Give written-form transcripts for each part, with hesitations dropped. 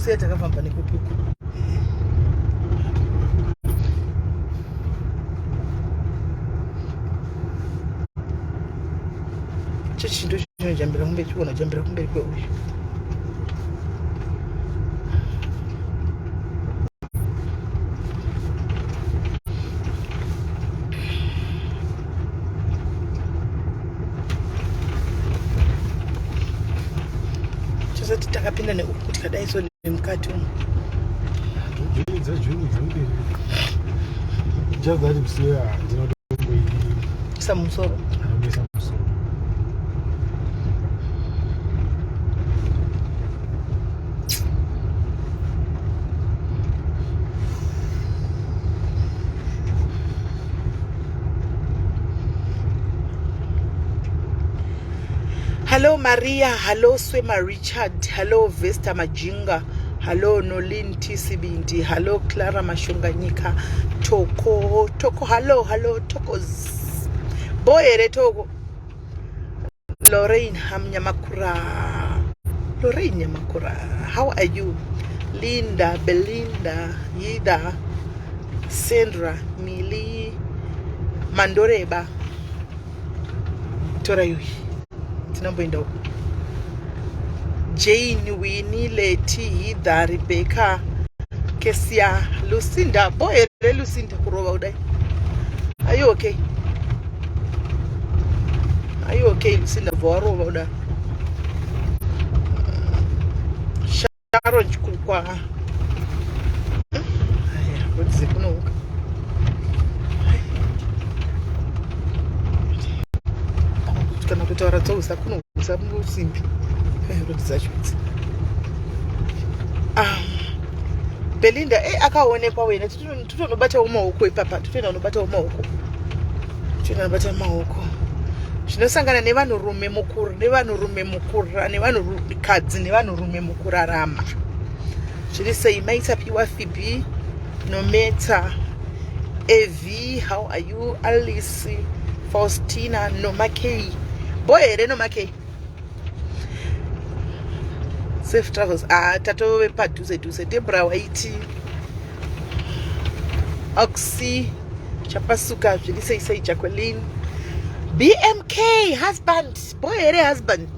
Siya takafamba nekupiku. Chechi ndo chinojambira kumberi chikuona jambira kumberi kweuyu. Tisati takapinda neuku tikadai so nemukati umu. Isa mumusoro. Hello Maria, hello Swema Richard, hello Vesta Majinga, hello Nolin T Sibindi, hello Clara Mashonganyika, Toko, Toko, hello, hello Tokos. Boy here Toko. Lorraine Hamnyamakura. Lorraine Nyamakura, how are you? Linda, Belinda, Yida, Sandra, Mili, Mandoreba. Tora yuhi. Tinamboenda uko. Jane, Winnie, Leti, Hida, Rebecca, Kesia, Lucinda. Boy, Lucinda kurova kudai. Are you okay? Are you okay Lucinda bva warova kudai? Sharon Chikukwa. Aya, rudzi kunouka. Kana kutaura dzousa kunousa musimbi. Rudzi dzacho idzi. Belinda eh akaonekwa wena totonobatawo maoko ipapa totoenda kunobatawo maoko totoenda kunobata maoko zvinosangana nevanhurume mukuru nevanhurume mukura nevanhukadzi nevanhurume mukurarama zviri sei maitapiwa fibi nometa ev how are you alice faustina nomakei bo here nomakei safe travels ah tatove padhuze dhuze debra waiti oxy chapasuka zviri sei sei jacqueline bmk husband boy here husband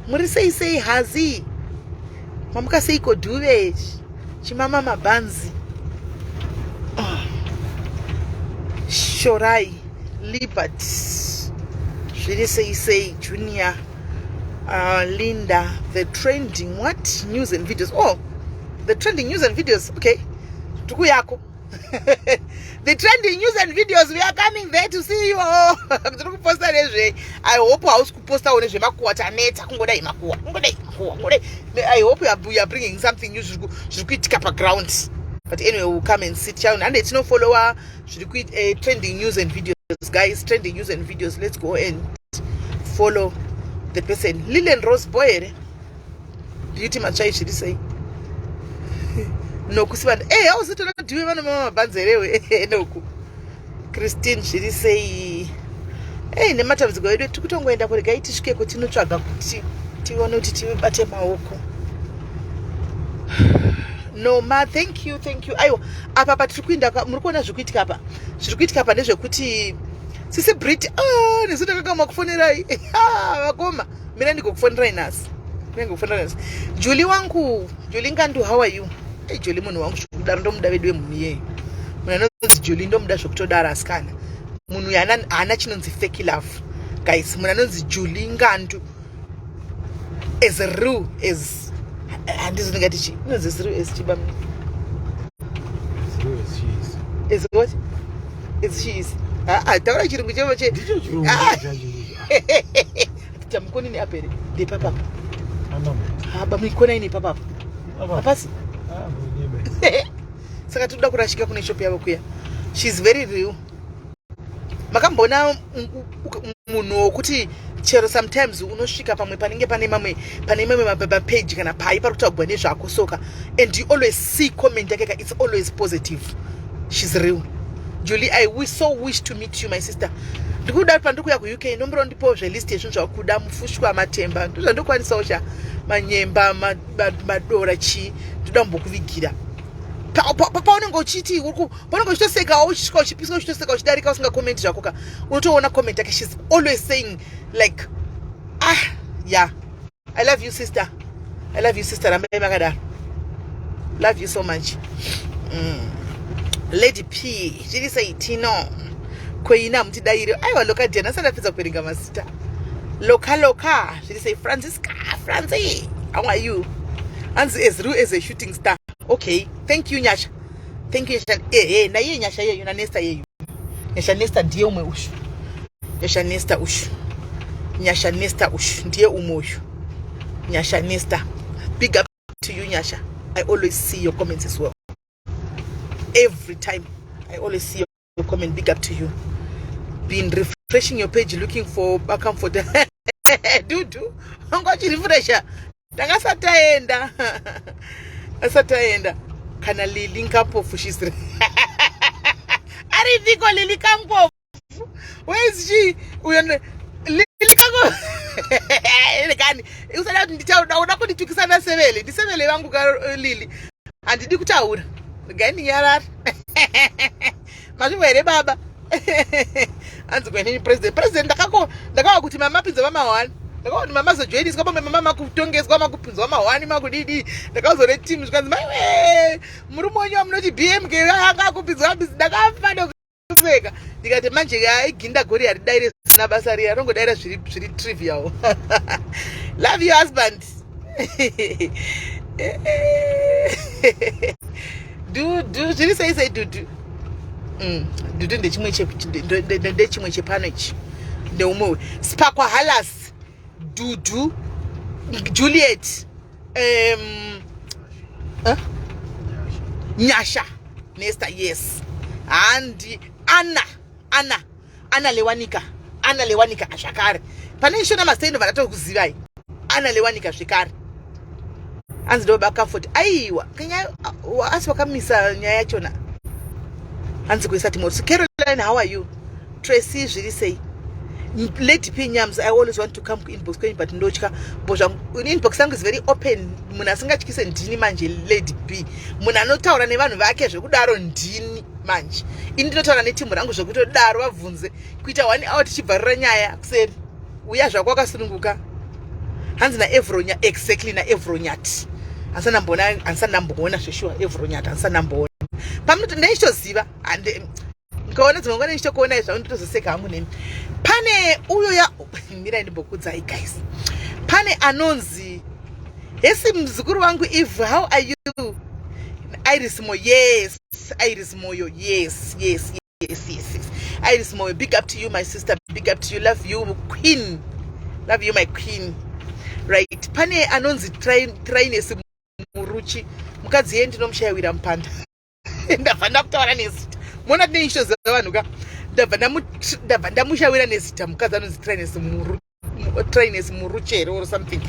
muri sei sei hazi mamuka seiko dhuve chimama mabhanzi oh. Shorai Libert zviri sei sei Junior Linda the trending what news and videos oh the trending news and videos okay tukuyako the trending news and videos we are coming there to see you all tiri kuposta nezvei i hope hausi kupostawo nezvemakuwa taneta kungodai makuwa kungodai makuwa kungodai i hope you are, you are bringing something new zviri kuitika paground but anyway we'll come and sit down hande tinofollowa zviri kuit eh, trending news and videos guys trending news and videos let's go and follow the person lilian rose boy here beauty matsvai zviri sei noku sivanda e eh, hausitona dhiwe vanomama mabhanzi herewe noku christine zviri sei ei nematambudziko edu tiri kutongoenda kuregai tisvikeko tinotsvaga kuti tione kuti tibate maoko no ma thank you thank you aiwa apa patiri kuinda muri kuona zviri kuitika apa zviri kuitika apa ndezvekuti sisi brit ah, nesu takakama kufonerai ah, vakoma mira ndigokufonerai nhasi mira ndigokufonerai nhasi juli wangu juli ngandu how are you hey, juli munhu wangu zvekudaro ndomuda vedu wemunhu iyeyo munhu anonzi juli ndomuda zvekutodaro asikana munhu uyu haana chinonzi fake love guys munhu anonzi juli ngandu as real as handizi ndingati chii inonzi as real as chiba as what as she is haa taura chirungu chemo che Tamukoni ne apere ndepapapa. Haba muikona ini ipapapa. Hapasi. Saka tinoda kurashika kune shop yavo kuya. She's very real. Makamboona munhu wokuti chero sometimes unosvika pamwe panenge pane mamwe pane mamwe mapage kana pai pari kutaugwa nezvako soka and you always see comment yake ka it's always positive. She's real. Julie, I wish, so wish to meet you my sister. Ndikuda pandiri kuya kuUK ndombiro ndipowo zvelist yezvinhu zvakuda mufushwa matemba ndozvandokwanisawo sha manyemba madora chii Ndoda kumbokuvigira paunenge uchiti paunenge uchitosekawo, uchisvika uchipiswa, uchitoseka, uchidarika usingakomenti zvako ka, unotoona comment yake. She's always saying like, ah yeah, I love you, sister, I love you, sister. Rambai makadaro, love you so much. Lady P, zviri sei? Tino koina mutidaire. Aiwa, loka diana, asati apedza kuverenga mazita. Loka, loka, zviri sei? Francisca, Franci, how are you? Hanzi as real as a shooting star. Okay, thank you, Nyasha, thank you, Nyasha. Ehe, naiye Nyasha iyeyu naNesta iyeyu. Nyasha Nesta ndiye umwe ushu. Nyasha Nesta ushu, Nyasha Nesta ushu ndiye umwe uyu. Nyasha Nesta, big up to you, Nyasha. I always see your comments as well. Every time I always see your comment. Big up to you. Been refreshing your page looking for comfort. Dudu wanga uchirefresha, takasati taenda, asati taenda. Kana Lili Nkampofu, she's aripiko? Lili Kampofu, where is she? Uyo Lili Kango kani, usada kuti nditaura, uda kunditukisa nasevele. Ndisevele vangu ka Lili, handidi kutaura, regai ndinyarare. Mazvimwa here baba? Hanzi kwenini president, president, ndakako ndakawa kuti mama pinzwa mama1, ndakawa kuti mama zojoiniswa pamwe mama makutongeswa, makupinzwa ma1, makudidi. Ndakazore team, zvikanzi, maiwe, murume wenyu wamunoti BMK anga akupinzwa. Ndakafa nekuseka, ndikati manje aiginda gori haridaire zina basa riya, rongodaira zviri trivial. Love you, husband. Dudu, zviri sei sei, Dudu? Dudu ndechimwe chepano ichi, ndeumwe Spakwa Halas, Dudu, Juliet, huh? Nyasha Nesta, yes. Handi Anna, Anna, Anna Lewanika, Anna Lewanika zvakare. Pane ishona mazita vanatokuzivai. Anna Lewanika zvekare. Hanzi ndo baba Comfort. Aiwa, kenya asi wakamisa nyaya yachona. Hanzi kuisa Timothy. Caroline, how are you? Tracy, zviri sei? Lady P Nyams, I always want to come inbox kwenyu but ndotya. Bozva inbox yangu is very open. Munhu asingatyise ndini manje, Lady P. Munhu anotaura nevanhu vake zvekudaro ndini manje. Ini ndinotaura netimu rangu zvekutodaro, vabvunze kuita one hour tichibvarira nyaya kuseri. Uya zvako wakasununguka. Hanzi naEvronya, exactly, naEvronyat. Handisandamboona, handisandamboona zveshuwa Evronyat, handisandamboona. Pamunoti ndaichitoziva, hande nkaona dzimwe nguva ndichitokuonai zvangu, ndotozoseka hangu nemi. Pane uyo ya mirai ndimbokudzai guys. Pane anonzi hesi muzukuru wangu Eve, how are you? Iris Moyo, yes, Iris Moyo, yes. Iris Moyo, big up to you, my sister, big up to you. Love you, queen. Love you, my queen. Right, pane anonzi Trines Muruchi, mukadzi yeye ndinomushayawira mupanda. Ndabva ndakutaura nezita, mona tine ichitoziva vanhu ka. Ndabva ndamushawira nezita, mukadzi anonzi Trines Muru, Trines Muruchere or something.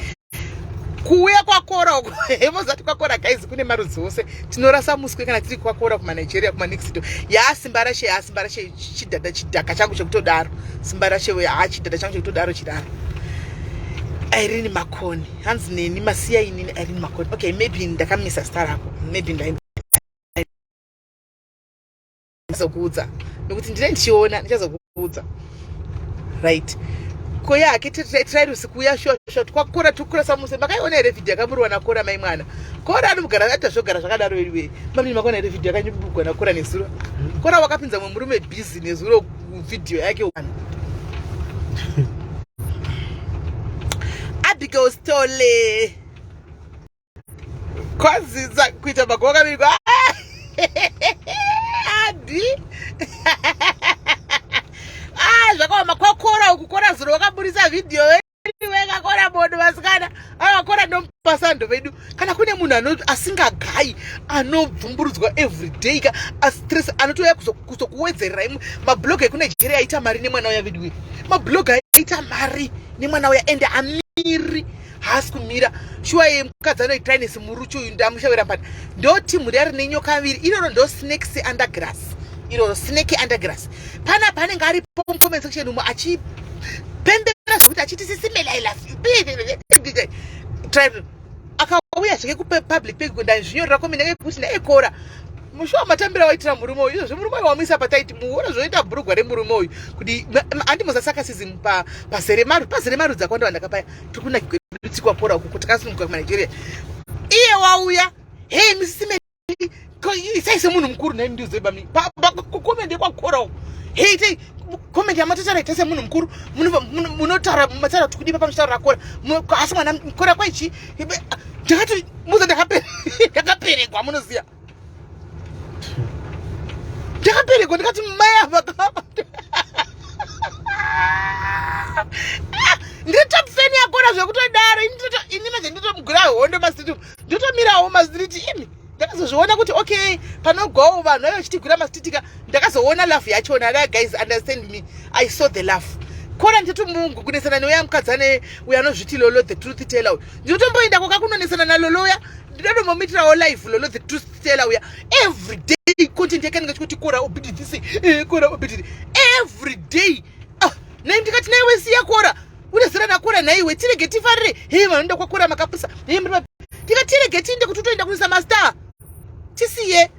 Kuuya kwakora uko, mozati kwakora guys, kune marudzi ose. Tinorasa muswe kana tiri kwakora kumaNigeria, kumanexito. Yaa, simba rashe, yaa, simba rashe, chidhadha, chidhaka changu chekutodaro. Simba rashe, haa, chidhadha changu chekutodaro chidaro. Irene Makoni, hanzi neni masiya inini Irene Makoni. Okay, maybe ndakamisa zita rako, maybe ndichazokuudza nekuti ndine ndichiona, ndichazokuudza. Right, koya hake Tirairusi kuuya shuwa shuwa twakora tukura samuse. Makaiona here vhidhiyo yakaburwa naKora? Mai mwana Kora anomugara aita zvogara zvakadaro. Anyway, mamini, makaona here vhidhiyo yakanyubugwa naKora nezuro? Kora wakapinza mumwe murume bhizi nezuro, vhidhiyo yake. Abigail Stole, kwazidza kuita magowa kaviri abi. Ah, zvakaoma kwakora uku. Kora zuro wakaburisa vhidhiyo wekakora bodo vasikana. Akakora ndomupasando vedu. Kana kune munhu asingagayi, anobvumburudzwa everyday ka, astress, anotouya kuzokuwedzerera imwe. Mablog ekuNigeria aita mari nemwana uya vedu. Mablog aita mari nemwana uya, ende amiri, haasi kumira shuwa. Ye mukadzi anoitraines muruchi uyu, ndamushawira mpata. Ndo timu riya rine nyoka viri iroro, ndo snakes undergrass iroro, snake undergrass. Panapa anenge aripo mucomment section umo achipembera zvekuti achiti, "Sisimela, I love you." Try akauya. Wauya zvake kupublic peg ndazvinyorera comment yake kuti ndaikora mushuwa matambira waitira murume uyu izvozvi murume uyu wamuisa pataiti muona zvoita bhurugwa remurume uyu kuti andimoza sarcasm pazere maru pazere marudzi akawanda vandakapaya tiri kunakigwa tsikwa kora uku takasununguka kumanigeria iye wauya hey misisime isai semunhu mukuru nhai ndiudzei bami comment yekwakora uku hey itei comment yamatotaura ita semunhu mukuru munotaura mataura kuti kudipa pamuchitaura rakora asi mwana kora kwaichi ndakati muza ndakaperekwa munoziva ndakaperekwa ndikati mai ava ndiri top fan yakora zvekutodaro ini manje nditomugura hondo mastreet ndotomirawo mastreet imi ndakazozviona kuti okay panogwawo vanhu vaive vachitigwira mastreet ka ndakazoona love yachona la guys understand me i saw the love kora nditomungu kunesana neuya mukadzi ane uyo anozviti lolo the truth teller uyu ndinotomboenda koka kunonesana nalolo uya ndinotombomitirawo live lolo the truth teller uya every day content yake anenge achikuti kora obidi this eh, kora obidi every day ah, nai ndikati naiwe siya kora une zera nakora nhaiwe tirege tifarire hei vanoenda kwakora makapusa hei muri tikatirege tiinde kuti utoenda kuisa mastar tisiye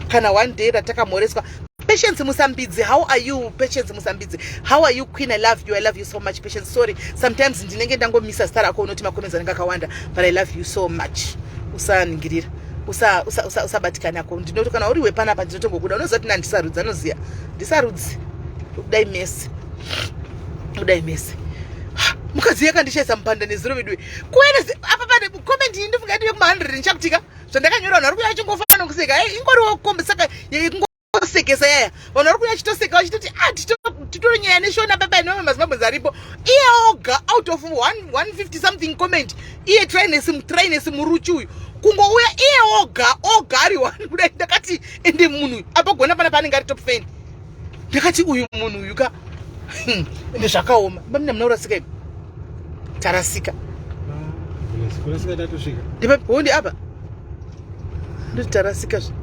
kana one day ratakamhoreswa Patience Musambidzi, how are you? Patience Musambidzi, how are you queen? I love you. I love you so much. Patience, sorry. Sometimes ndinenge ndangomisa zita rako unoti macomments anenge akawanda, but I love you so much. Usaningirira. Usa usa usa usabatikana ko. Ndinoti kana uri wepanapa ndinotongokuda. Unoziva kuti ndisarudzi anoziva. Ndisarudzi. Kudai mese. Kudai mese. Mukadzi yakandishaisa mupanda nezuro veduwe. Kuenda apa pane comment iyi ndofunga ndive kuma 100 ndichakutika. Zvandakanyora vanhu vari kuya vachingofana kuseka. Hey, ingoriwo kombi saka ingosekesa yaya. Vanhu vari kuya vachitoseka vachitoti ah titore nyaya neshona baba nemamwe maZimbabweans aripo. Iye oga out of 150 something comment iye Tryness Tryness muruchi uyu kungouya iye oga oga ari one kudai ndakati ende munhu apa gona pana paanenge ari top fan. Ndakati uyu munhu uyu ka ende zvakaoma. Bamina muna urasika imi. Tarasika. Kurasika tatosvika. Ndipe hondi apa. Ndoti tarasika zve.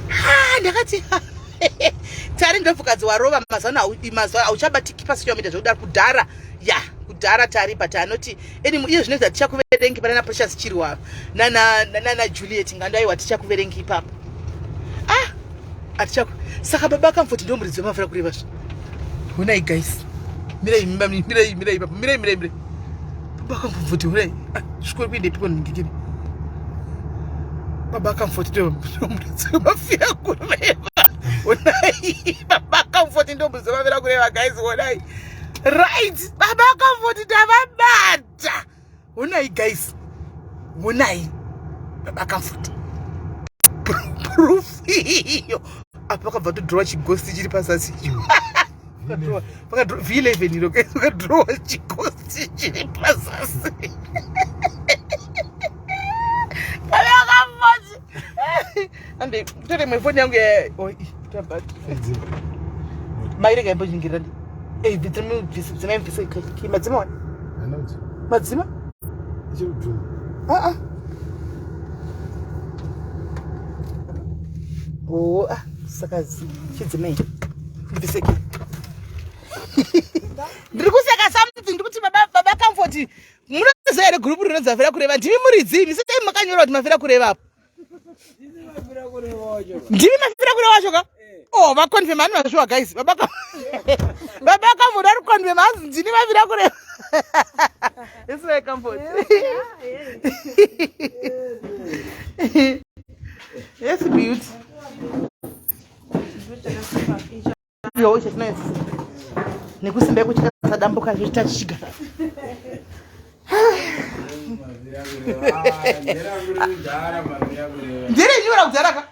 Ha ndakati Tari ndobvukadzi warova mazuva mazuva auchabatiki pasocial media zvekudaro kudhara ya kudhara Tari but anoti eni iye zvinoita tichakuverengi pana Precious Chirwa nana nana Juliet ngando aiwa tichakuverengi ipapo ah atichaku saka baba Comfort ndo muridzi wemafura kureva zve honai guys mirai mirai mirai ipapo mirai mirai mirai baba Comfort honai ah, zvikoro kuende piko ndingikini baba Comfort ndo muridzi wemafira kureva honai baba Comfort ndo muridzi wemafira kureva guys honai right baba Comfort tavabata honai guys honai baba Comfort proof iyo apa vakabva todrowa chigosti chiri pazasi icho v11 iro guys vakadrowa chigosti chiri pazasi baba Comfort ande tore imwe foni yangu tabati mairega imbonyingirira ndi dzimai madzima wani madzima aa oo ah saka chidzimai ndibviseke ndiri kuseka something ndiri kuti baba Comfort munoziva here gurupu rinonzi mafira kureva ndimi muridzi imi sei makanyora kuti mafira kureva apo ndimi mafira kureva wacho ka oh vaconfirm hani vashuwa guys baba baba Comfort ari kuconfirm hanzi ndini mafira kureva This way Comfort yes beauty yo chatinoisa nekusimba yekuti kasadambuka zvoita chichigara nderenyora kudhara ka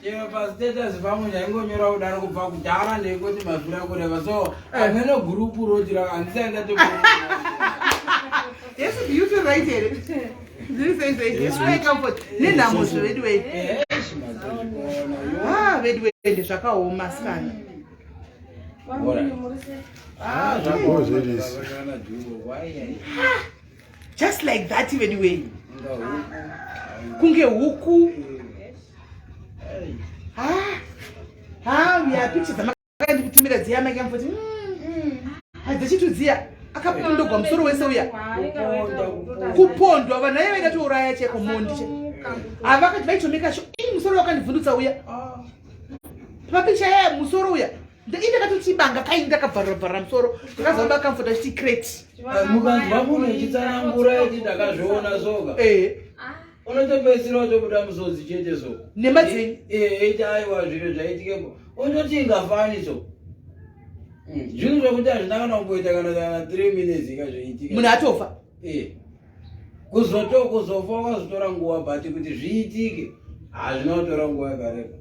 chero pastatus pangu ndaingonyora kudaro kubva kudhara ndaingoti mafira kureva so ameno gurupu roti handisai ndato yes beauty right here ndiri sei sei yes comfort nenhamo zvevedu wei ah vedu wei zvakaoma sikana Ah, just like that vedu wei kunge huku ah ah ya picture dzamaka ndikutumira dziya mai Comfort hadzachitudziya. Akapondogwa musoro wese uya. Kupondwa vanhu vaive vaida touraya chaiko mondi che. Havakati vaitomeka sho. Ii musoro wakandivhundutsa uya. Ah. Papicha yaya musoro uya. Ini ndakatoti banga kai ndakabvarura bvarura musoro. Ndakazwa baba comfort achiti crate. Eh, mukanzwa munhu echitsanangura eti ndakazviona soka. Eh. Unotopedzisira watobuda musodzi chete so. Nhema dzenyu. Eh, eti aiwa zviro zvaitikepo. Unototi ingafani so. Zvinhu zvekuti hazvina kana kumboita kana kana 3 minutes inga zvoitika. Munhu atofa. Eh. Kuzoto kuzofa wakazotora nguva but kuti zviitike hazvina kutora nguva yakareba.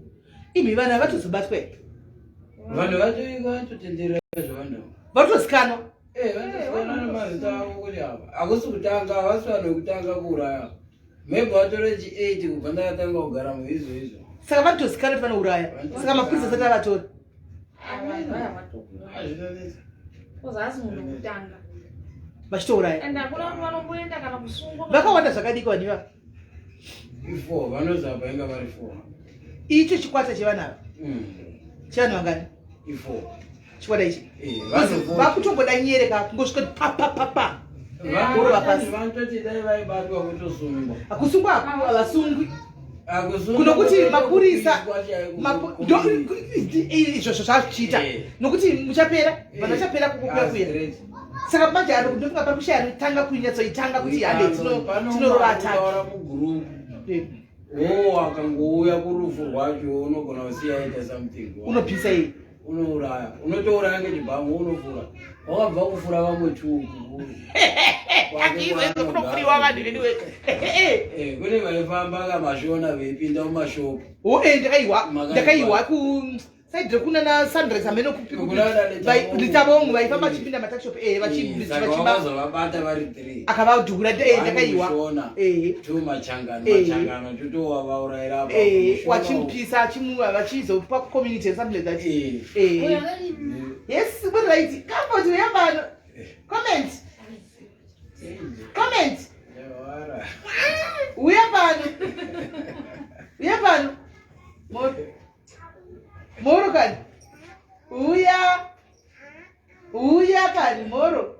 Imi vana vatozobatwa here? Vanhu vacho vatotenderera zvavanhu. Vatozikanwa. Eh, vatozikanwa nemazita avo kuti ava. Hakusi kutanga, havasi vanhu vekutanga kuuraya. Maybe vatore chi 8 kubva ndakatanga kugara muizvo izvo. Saka vatozikanwa kuti vanouraya. Saka mapurisa asati avatora. Vachitouraya. Vakawanda zvakadiki vanhu ivava. Four, vanozi apa inga vari four. Icho chikwata chevanhu ava. Chevanhu vangani? Ifour. Chikwata ichi. Eh, vakutongoda nyere ka kungosvika pa pa pa pa. Vorova pasi. Vanototi dai vaibatwa kutosungwa. Kusungwa havasungwi. Kunokuti mapurisa izvozvo zvazvichiita eh. nokuti muchapera eh. vanhu vachapera kukukuya kuya saka manje ano ndofunga pari kushaya anotanga kunyatsoitanga kuti hande tinorova ataki wo akangouya kurufu rwacho unogona kusiya aita something unopisa iyi unouraya unotouraya ngechibhangu unofura wakabva kufura vamwe chuku kunofuriwa vanhu veduwe eh, kune vaifamba kamashona veipinda mumashopu eh, ndakaiwa ndakaiwa ku saidre kuna na sunrise amene kupi kulitabongo vaifamba vachipinda matakshop eh vachivabata vari three akavadhura eh ndakaiwa eh two machangano machangano tutowavaurayira eh wachimupisa achimuva vachizopa community and something like that eh yes but right comfort uyambano comment comment uya pano uya pano Moro kani. Uya. Uya kani moro.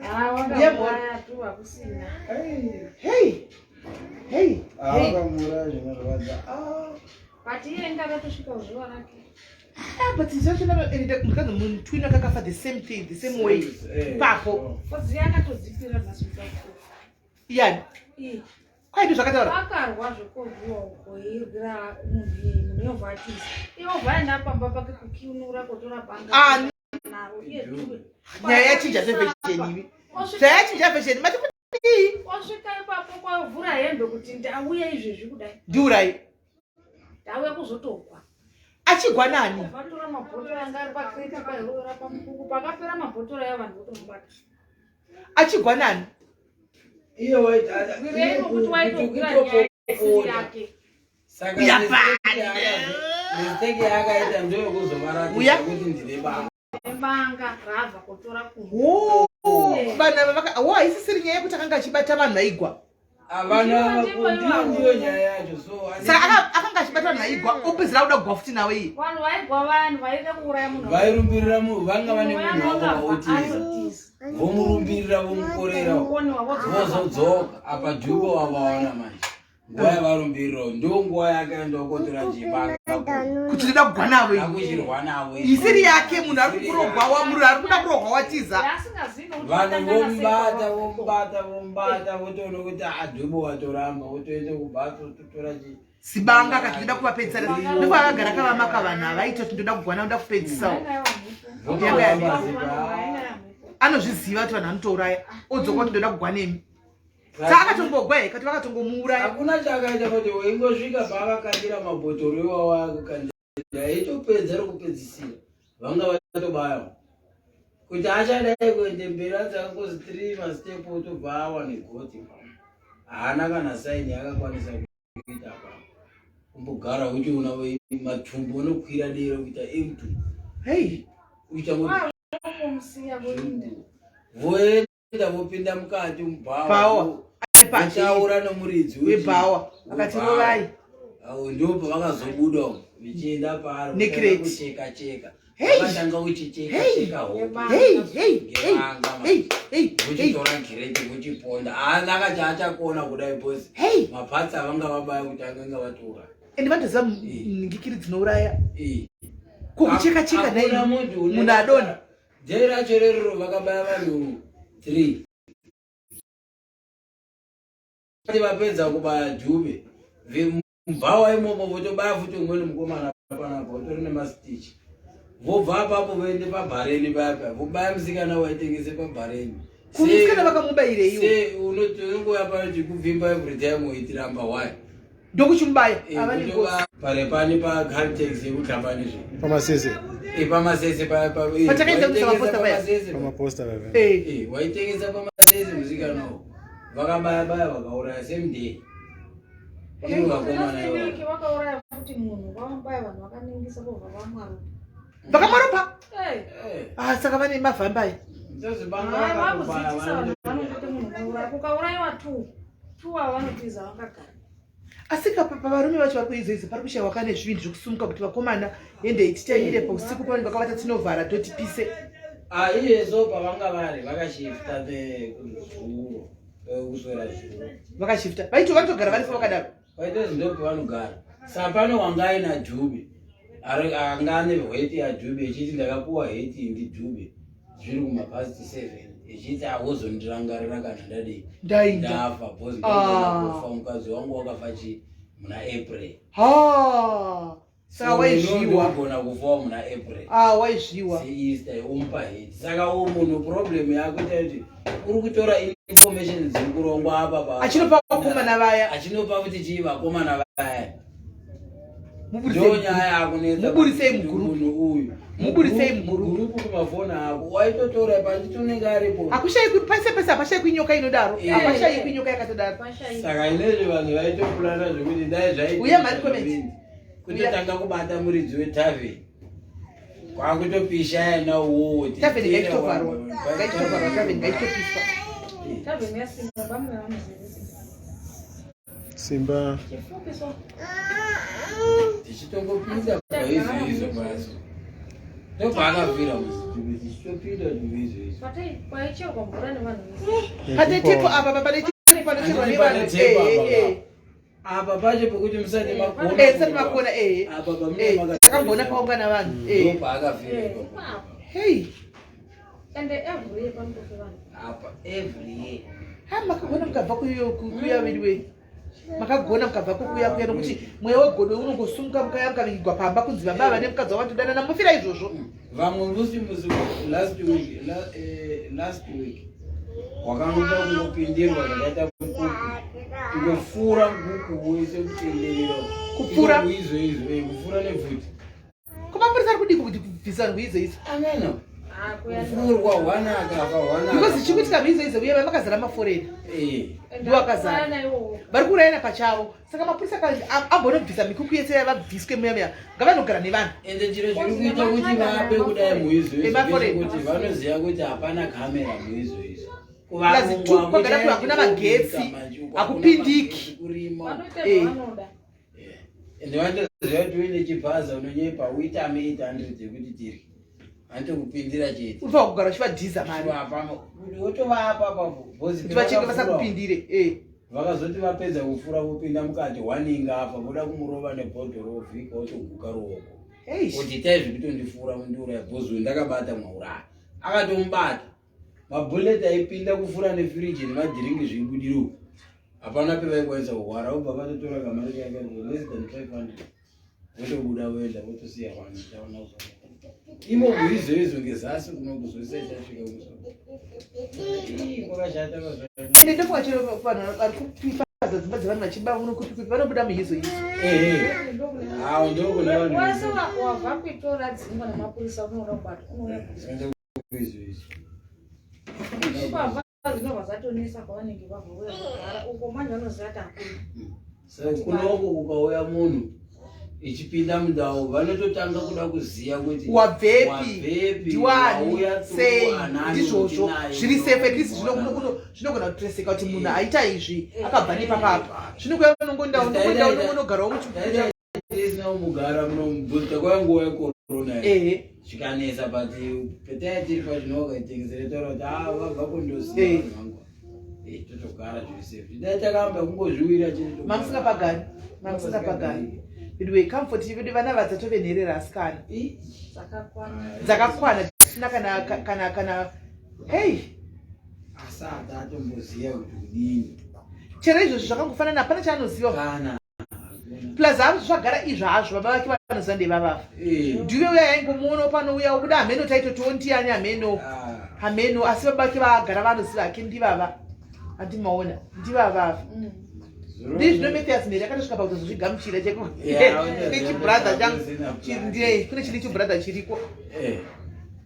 Ah, Uya moro. Hey. Hey. Ah, Hey. Wakamura zvinorwadza. Ah. But iye inga akatosvika zuva rake. Ah, but zvachona ende mukadzi mutwin akakafa the same thing the same way. Eh, Ipapo. Koziya akatodzipira dzasvika kufa. Iyani. Kwaidi zvakataura. Akarwa zvekurwiwa uko eirwira munhu iyeye munhu yobva atiza. Iye obva aenda pamba pake kukiunura kotora banga. Ah, naro iye Dube. Nyaya yachinja zveversion ivi. Zvayachinja version mati kudii? Osvika ipapo kwavhura hembe kuti ndauya izvezvi kudai. Ndiurai. Ndauya kuzotogwa. Achigwa nani? Vatora mabhotoro anga ari pakreti pairora pamukuku pakapera mabhotoro aya vanhu votomubata. Achigwa nani? Iye waita kuti waitogwira nyaya yake. Saka mistake yaakaita ndoyekuzovaratidza kuti ndine banga. Banga raabva kutora kumba. Vanhu ava vaka wo haisisiri nyaya yekuti akanga achibata vanhu vaigwa. Havana ndiyo nyaya yacho so saka akanga achibata vanhu vaigwa opedzera kuda kugwa futi nawe iye. Vanhu vaigwa vanhu vaida kuuraya munhu. Vairumbirira munhu vanga vane munhu wavo vaotiza. Vomurumbirira vomukorera vozodzoka apa Dube wavaona manje. Nguva yavarumbirira ndo nguva yakaenda kotora chibanga kuti ndoda kugwa navo akuchirwa navo isiri yake munhu ari kurogwa munhu ari kuda kurogwa watiza vanhu vomubata vomubata vomubata votoona kuti adhubo ah, watoramba votoenda kubhatso totora chi sibanga kati ndoda kuvapedzisa ndiko akagara kavamaka vanhu avaita kuti ndoda kugwa navo ndoda kupedzisawo anozviziva kuti vanhu vanotouraya odzoka kuti ndoda kugwa nemi saka akatombogwa here kati vakatongomuuraya hakuna chaakaita kuti weingosvika paakakandira mabhotoro iwawo akukandira aitopedza rokupedzisira vanga vatobaya kuti achadai kuende mberi anzi akangozi three mastep otobva awa negoti haana kana saini yaakakwanisa kuita apa kumbogara uchiona matumbu unokwira dera kuita empty hei uchiita voenda vopinda mukati mubhawa votaura nomuridzi webhawa akati rovai ndo pavakazobuda vichienda paari Necrate. kucheka cheka. Vakatanga kuchicheka cheka hope. Hey, hey, hey, hey, hey, Vochitora gireti vochiponda. Haana kacha achakona kudai boss. Hey. Mapatsi avanga vabaya kuti anganga vatora. Ende vanotoziva ngikiri dzinouraya. Eh. Ko kucheka cheka Hakuna nhai munhu une munhu adonha. Jeri racho rerero vakabaya vanhu 3. Vati vapedza kubaya Dube. Mubhawa imomo votobaya futi umweni mukomana panapa utori nemastitch. Vobva apapo voende pabhareni paya paya vobaya musikana waitengese pabhareni. Kumusikana vakamubayireiwo? Se unongouya pano chikuvhimba every time uitiramba why? Ndokuchimubaya. Eh, Ava nengozi. kutoba pare pani paCaltex yekuhlambani zve. Pamasese. Eh, pamasese pa pa eh, Patakaenda waitengesa kumaposta paya. pamasese. Pamaposta paya. Eh. Eh, waitengesa pamasese musikana uwo. Vakabaya baya vakauraya same day. Ivo vakomana Last week ivo. vakauraya futi munhu vamubaya vanhu vakaningisa vobva vamwaropa. Vakamwaropa? Eh, Eh, Ah, saka vane mavhamba aya. ndozvibanga hai, vakatobaya vakudzidzisa vanhu vanhu. vanongoti munhu unouraya. Kukaurayiwa two, two ava vanotiza vakagara. Asi ka pavarume vacho vari kuizoizo pari kushaiwa kane zvivindi zvekusumuka kuti vakomana hendei titaire pausiku pavanenge vakavata tinovhara totipise. Ah, iyezo pavanga vari vakashifta the zuro kuswera zuro. Vakashifta. Vaito vanotogara varipo vakadaro. Vaita ndo pavanogara. Saka pano wanga aina Dube. Ari anga ane heti yaDube echiti ndakapuwa heti ndiDube. Zviri kumapast 7 echiti awozondirangarira kana ndadii. Ndainda. Ndafa because Ah. ndogona kufa mukadzi wangu wakafa chi muna April. Ha. Saka waizviwa. Ndogona kufawo muna April. Ah, waizviwa. seeaster umupa heti saka uyu munhu problem yako ita kuti uri kutora information dziri kurongwa apa pa Achinopa vakomana vaya. achinopa kuti chii vakomana vaya Muburisei. ndo nyaya yakunetsa Muburisei kuti mugroup. munhu uyu Muburisei mugroup. mugurupu kumafoni ako waitotora panditi unenge aripo Hakushayikwi pese pese hapashayikwi nyoka inodaro. Eh. Hapashayikwi nyoka yakatodaro. Pashayi. saka inezve vanhu vaitopulana zvekuti dai zvaita Uya mari comment. kutotanga kubata muridzi wetavheni kwakutopisha yena uwowo Tavheni ngaichitovharwa. Ngaichitovharwa tavheni ngaichitopiswa. Tavheni yasimba vamwe vanozivisa. Simba. Chifupi so. tichitongopinda paizvo izvo basi ndopaakabvira musi tichitopinda zviizvo izvo Patai paicherwa mvura nevanhu vese. Pane tepo apa pa pane tepo panocherwa Handiti nevanhu. pane tepo Eh, apa eh, apa pacho pekuti musati makona eh. Eh, tisati makona eh. apa pamune Eh, maka- takamboona paungana vanhu. Eh. ndopaakafira Eh, ipapo. ipapo. Hey. Ende every year panotofa vanhu. apa every year Ha makagona mukabva kuyo kuya wedu Makagona mukabva kukuya kuya nokuti mweya wegodo unongosumuka mukaya mukavigwa pamba kunzi baba vane mukadzi wavatodanana mufira izvozvo. vamwe musi musi last week la, eh, last week wakangoda kungopindirwa zvakaita mukuku kungofura mukuku wese kutenderera Kupfura? izvo izvo eh, kupfura nebvuti Ko mapurisa ari kudii kuti kubvisa vanhu izvo izvo? ameno Ah, kuya. kupfurwa hwana akafa hwana Because chikuitika izvo izvo uye makazara maforena. Eh. Ende Ndiwo akazara. akuurayana iwowo. vari kuurayana pachavo saka mapurisa ambonobvisa mikuku yese yavabviswe muya muya ngavanogara nevanhu ende chiro chiri kuita kuti vape kudai muizvo izvo Emaforeign. ngezvekuti vanoziva kuti hapana kamera muizvo izvo Plus two, kwagara kuri hakuna magetsi, hakupindiki. kurima Vanoita Eh. zvavanoda. ende vanotoziva kuti uine chibhaza unonyepa uitame 800 yekuti tirye vanotokupindira chete unofanira kugara uchivadhiza mari Chivapa- kuti wotovapa papo bhozi kuti vachinge pavakafura, vasakupindire eh. vakazoti vapedza kufura vopinda mukati waninga afa voda kumurova nebhodhoro vovhika wotoguka ruoko Eish. kuti itai zvekutondifura mundiuraya bhozi uyu ndakabata mwauraya akatomubata mabhuleti aipinda kufura nefiriji nemadhiringi zveibudira uku hapana pevaikwanisa kuhwara vobva vatotora kamari kaika less than 500 votobuda voenda votosiya vanhu taona imo muizvo izvo ngezasi kuno kuzoisa ichasvika kumusoro Ii, kwakashata mazuva ano. ende ndofunga chero vanhu vari kupipaza dzimba dzevanhu vachiba uno kupi kupi vanobuda muhizo izo Ehe. Awo ndokuna vanhu Wese wabva kuitora dzingwa nemapurisa unoda kubatwa unouya kuzo. izvo izvo Ipapa zvinobva zvatonesa kwavanenge vabva uya kugara uko manje vanoziva kuti hakuna. So kunoko kukauya munhu ichipinda mundau vanototanga kuda kuziva kuti wabvepi wabvepi, ndiwani wauya through sei anani ndizvozvo utinaye, zviri safe at least unoona. zvinogona kutreseka kuti munhu aita izvi akabva nepapapa zvinokuya unongonda unongonda unongonogarawo muchi Dai tisina kumugara muno mubvunza kwaya nguva yekorona. Corona Ehe. Zvikanetsa, but petaya tiri pazvino wakaitengesera taura kuti ah vabva kundosiya vanhu vangu. Totogara zviri safe. Dai takamba kungozviwira chete. Togara. Mamusingapagani, mamusingapagani. Anyway, comfort vedu vana vadzatove nherera asikana. Dzakakwana. Dzakakwana dzisina kana hey. Asati atomboziva kuti kudini. Chero izvozvo zvakangofanana, hapana chaanoziva. Kana. Plus hazvo zvagara izvo hazvo baba vake vanoziva ndevavafa. Ndiwe uya yaingomuona panouya ukuda hameno taitotiwo ndiyani hameno. Hameno, asi baba vake vagara vanoziva hake ndivava. Handimaona ndivavava. Ndizvino Mathias Mary akatosvika pakutozozvigamuchira cheko. Nechibrother changu chiri ndiye kune chiri chibrother chiriko.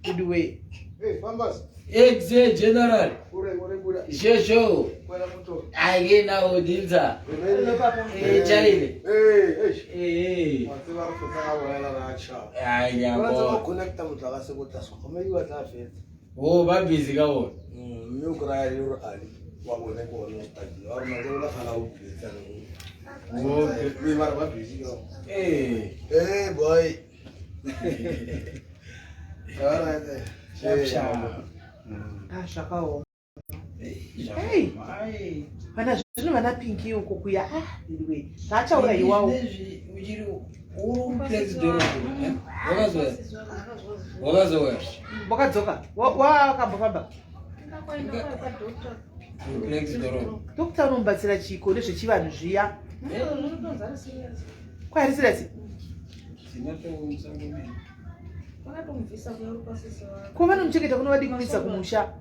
Anyway. Hey, fambas. Exe general. Ure, ure, ure. Shosho. Kwela muto. Agena odinza. Hello, papa. Chaile. Hey, hey. Eh. Wa tseba re fetsa ga bolela ra tšhaba. Ai ya Ba tseba bo. connecta motlakase ko tlase go mme ba tla fetsa. Oh, ba busy ka bona. Mme o kry-a le gore ali wa bone ke one o study. Wa rona ke bona gala o buletsa. Oh, Mme ba re ba busy ka. Eh. Hey boy. All right. Sharp sharp. Ah, zvakaoma. Hey. Ai. Vana zvino vana Pinky uko kuya, ah, anyway zvachaurayiwawo. Izvi uchiri uri president. Wakazoya. Wakazoya. Wakadzoka wakambofamba. President. Dokta unomubatsira chiko nezvechivanhu zviya kwarisirasi? Tinotoumsa kumene. Ko vanomuchengeta kunovadi kumisa kumusha?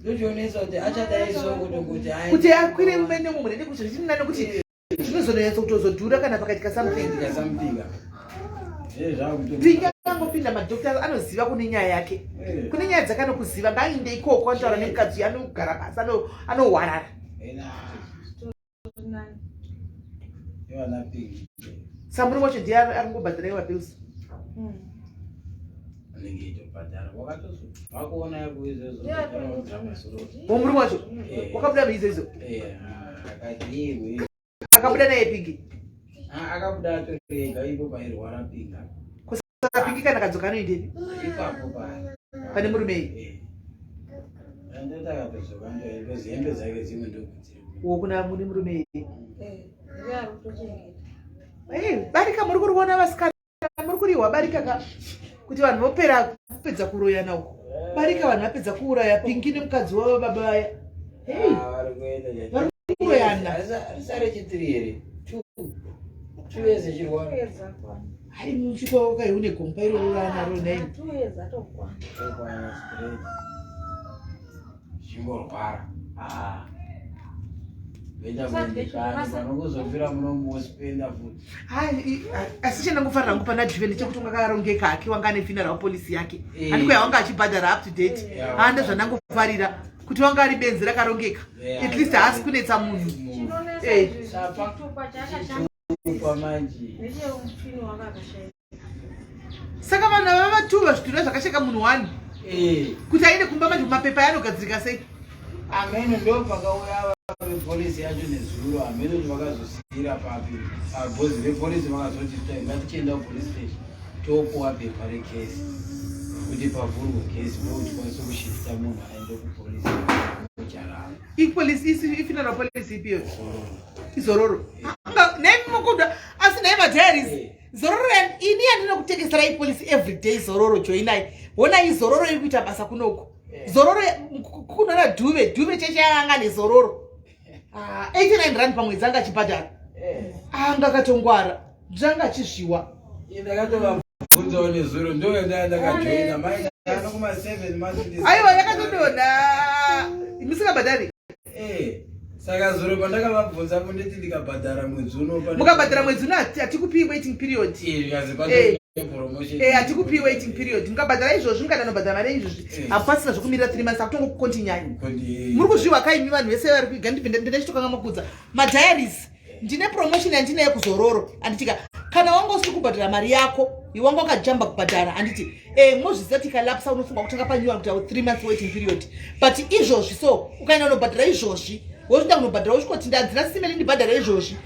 Ndochionesa kuti achadai so kuti aende. Kuti akwire mumene mumwe nekuti zvichiri nekuti zvinozonetsa kutozodhura kana pakaitika something. Kuitika something. Zvakuto. Pinky angopinda madokta anoziva kune nyaya yake. Kune nyaya dzakanokuziva, ngaainde ikoko anotaura nemukadzi uyu, anogara pasi, anohwarara. Ena. Ivana Pinky. Samurume wacho ndiye ari kungobhadhara iwa bills. Anenge eitobhadhara. Wakatozobva kuona yako izvozvo. Womurume wacho wakabuda maizo izo? Akati iwe. Akabuda naye Pinky? Akabuda atori ega ipo pairwara Pinga. Saka Pinky kana kadzoka anoendepi? Ipapo paya. Pane murume iyi? Andoti akatodzoka ndozi hembe dzake dzimwe ndokudziri. Wokuna mune murume iyi. Hey, barika muri kuriona vasikana, muri kurihwa barika ka kuti vanhu vopera kupedza kuroyana uko. Barika vanhu vapedza kuuraya Pinky nemukadzi wavo baba vaya. Hey, Vari kuenda. vari kuroyana. Risare chitiri here? Two. 2 years echirwara. Hai, muchiko kai une gomba iroro raanaro nai. Tokwana straight. Chingorwara. Ah. Voita kuendekani panongozofira munomuspenda futi. Hai, asi chandangofarira hangu pana Juve ndechekuti unga akarongeka hake, wanga ane funeral policy yake. Eh. Handiko wanga achibhadhara up to date. Handa zvandangofarira kuti wanga ari benzi rakarongeka. At least haasi kunetsa munhu. Kupa manje. Saka vanhu ava vatuva zvidhura zvakasheka munhu wani kuti aende kumba manje mapepa ayanogadzirika sei? Amene ndo pakauya vepolisi yacho nezuro, hamene kuti vakazosiyira papi bhozi. Vepolisi vakazoti ngatichienda kupolice station topuwa pepa rekesi kuti pavhurwe kesi ndokuti tikwanise kushifta munhu aende kupolisi kujarara. Ipolisi ifuneral policy ipiyo izororo nemi mukuda asi nhai madiaries. Zororo ini yandinokutengeserai ipolisi everyday, Zororo joinai, honai Zororo iri kuita basa kunoku. Zororo kunona Dhuve, Dhuve cheche anga nezororo. Ah, 89 rand pamwedzi anga achibhadhara, anga akatongwara, zvanga achizviwa. Ndakatovabvunzawo nezuro, ndoenda ndakajoina maino kuma 7 months. Aiwa, yakatodonha musingabhadhari. Saka zuro pandakavabvunza kunditi ndikabhadhara mwedzi uno Mukabhadhara mwedzi uno hatikupii waiting period. Zvikanzi promotion. Hatikupii waiting period mukabhadhara izvozvi. Mukadanobhadhara mari izvozvi, hapasina zvekumirira 3 months, akutongokukontinyai. Muri kuzviwa kaimi vanhu vese vari kuiga ndinachitokanga makudza madiaries. Ndine promotion yandinayo kuZororo, handitika? Kana wanga usiri kubhadhara mari yako, wanga wakajamba kubhadhara, handiti? Mozviziva kuti ikalapsa unofunga kutanga panyuwa kuita 3 months waiting period, but izvozvi so ukaenda unobhadhara izvozvi, wozoenda kunobhadhara usvikoti ndanzira simeli ndibhadhara izvozvi.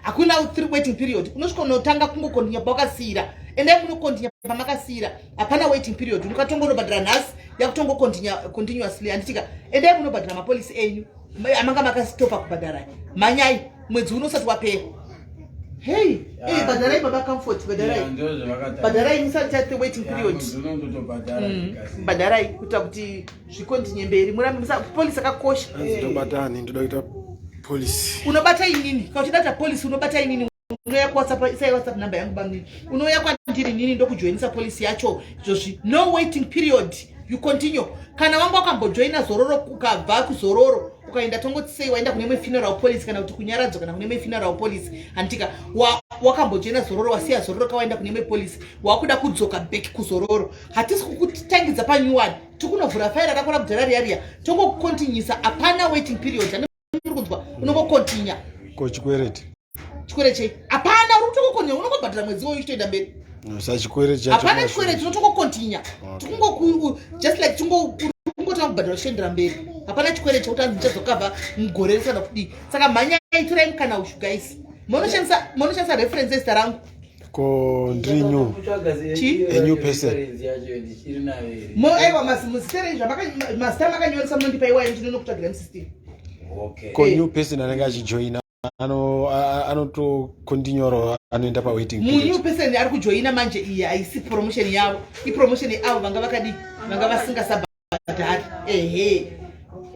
Hakuna three waiting period. Unosvika unotanga kungokontinya pawakasiira. Endai munokontinya pamakasiira. Hapana waiting period. Ukatongonobhadhara nhasi yakutongokontinya continuously handitika. Endai munobhadhara mapolisi enyu amanga makasitopa kubhadhara. Mhanyai mwedzi uno usati wapera. Hey, hey, bhadharai baba Comfort, bhadharai. Bhadharai musati waiting period. Bhadharai kuita kuti zvikontinye mberi murambe musa police akakosha. Ndobatani ndoda kuita police. Unobata inini kana uchida kuita police unobata inini unouya kuwhatsapp isai whatsapp number yangu bamnini unouya kwandiri nini ndokujoinisa police yacho izvozvi no waiting period you continue kana wanga wakambojoina zororo ukabva kuzororo ukaenda tongoti sei waenda kune imwe funeral policy kana kuti kunyaradzo kana kune imwe funeral policy handitika wakambojoina zororo wasiya zororo kawaenda kune imwe policy wakuda kudzoka back kuzororo hatisi kukutangidza panyuwani tikunovhura faira rako rakudhara riya riya tongokukontinyisa hapana waiting period ane muri kunzwa unongokontinya ko chikwereti chikwereti chei hapana uri kutongokontinya unongobhadhara mwedzi woyo uchitoenda mberi sachikwereti hapana chikwereti unotongokontinya tikungo just like tingotanga kubhadhara uchiendera mberi hapana chikwereti chekuti anzi ndichazokavha mugore risana kudii saka mhanyai torai mukana ushu guys munoshandisa reference yezita rangu ko ndiri new Chi? A new person. Mo aiwa mazita mazita makanyoresa munondipa iwayo ndinonokutsvagira musystem. Ko new person anenge achijoina anotokondinyora anoenda pawaiting Mu new person ari kujoina manje iyi haisi promotion yavo. Ipromotion yeavo vanga vakadii vanga vasingasabhadhari. Ehe.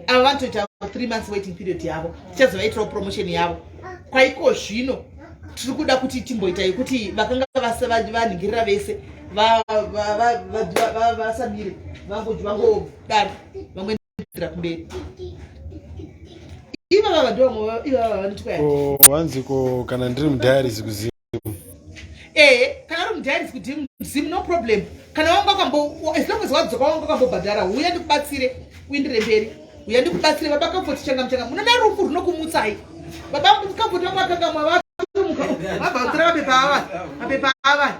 Ava vanotoita 3 months waiting period yavo. Tichazovaitirawo promotion yavo. Kwaiko zvino tiri kuda kuti timboita yekuti vakanga vanhingirira vese vasamire vangodaro vangoendera kumberi. Ivava ndo vamwe ivava vanotwa. Ko hanzi ko kana ndiri mudiaries kuZim? Ehe, kana uri mudiaries kuZim no problem. Kana wanga wakambo as long as wadzoka wanga wakambobhadhara huya ndikubatsire uindire mberi. Huya ndikubatsire baba Comfort changa muchanga. Munoda rufu runokumutsai. Baba Comfort vanga vakangamwa vatomuka. Vabva kutora mapepa ava. Mapepa ava.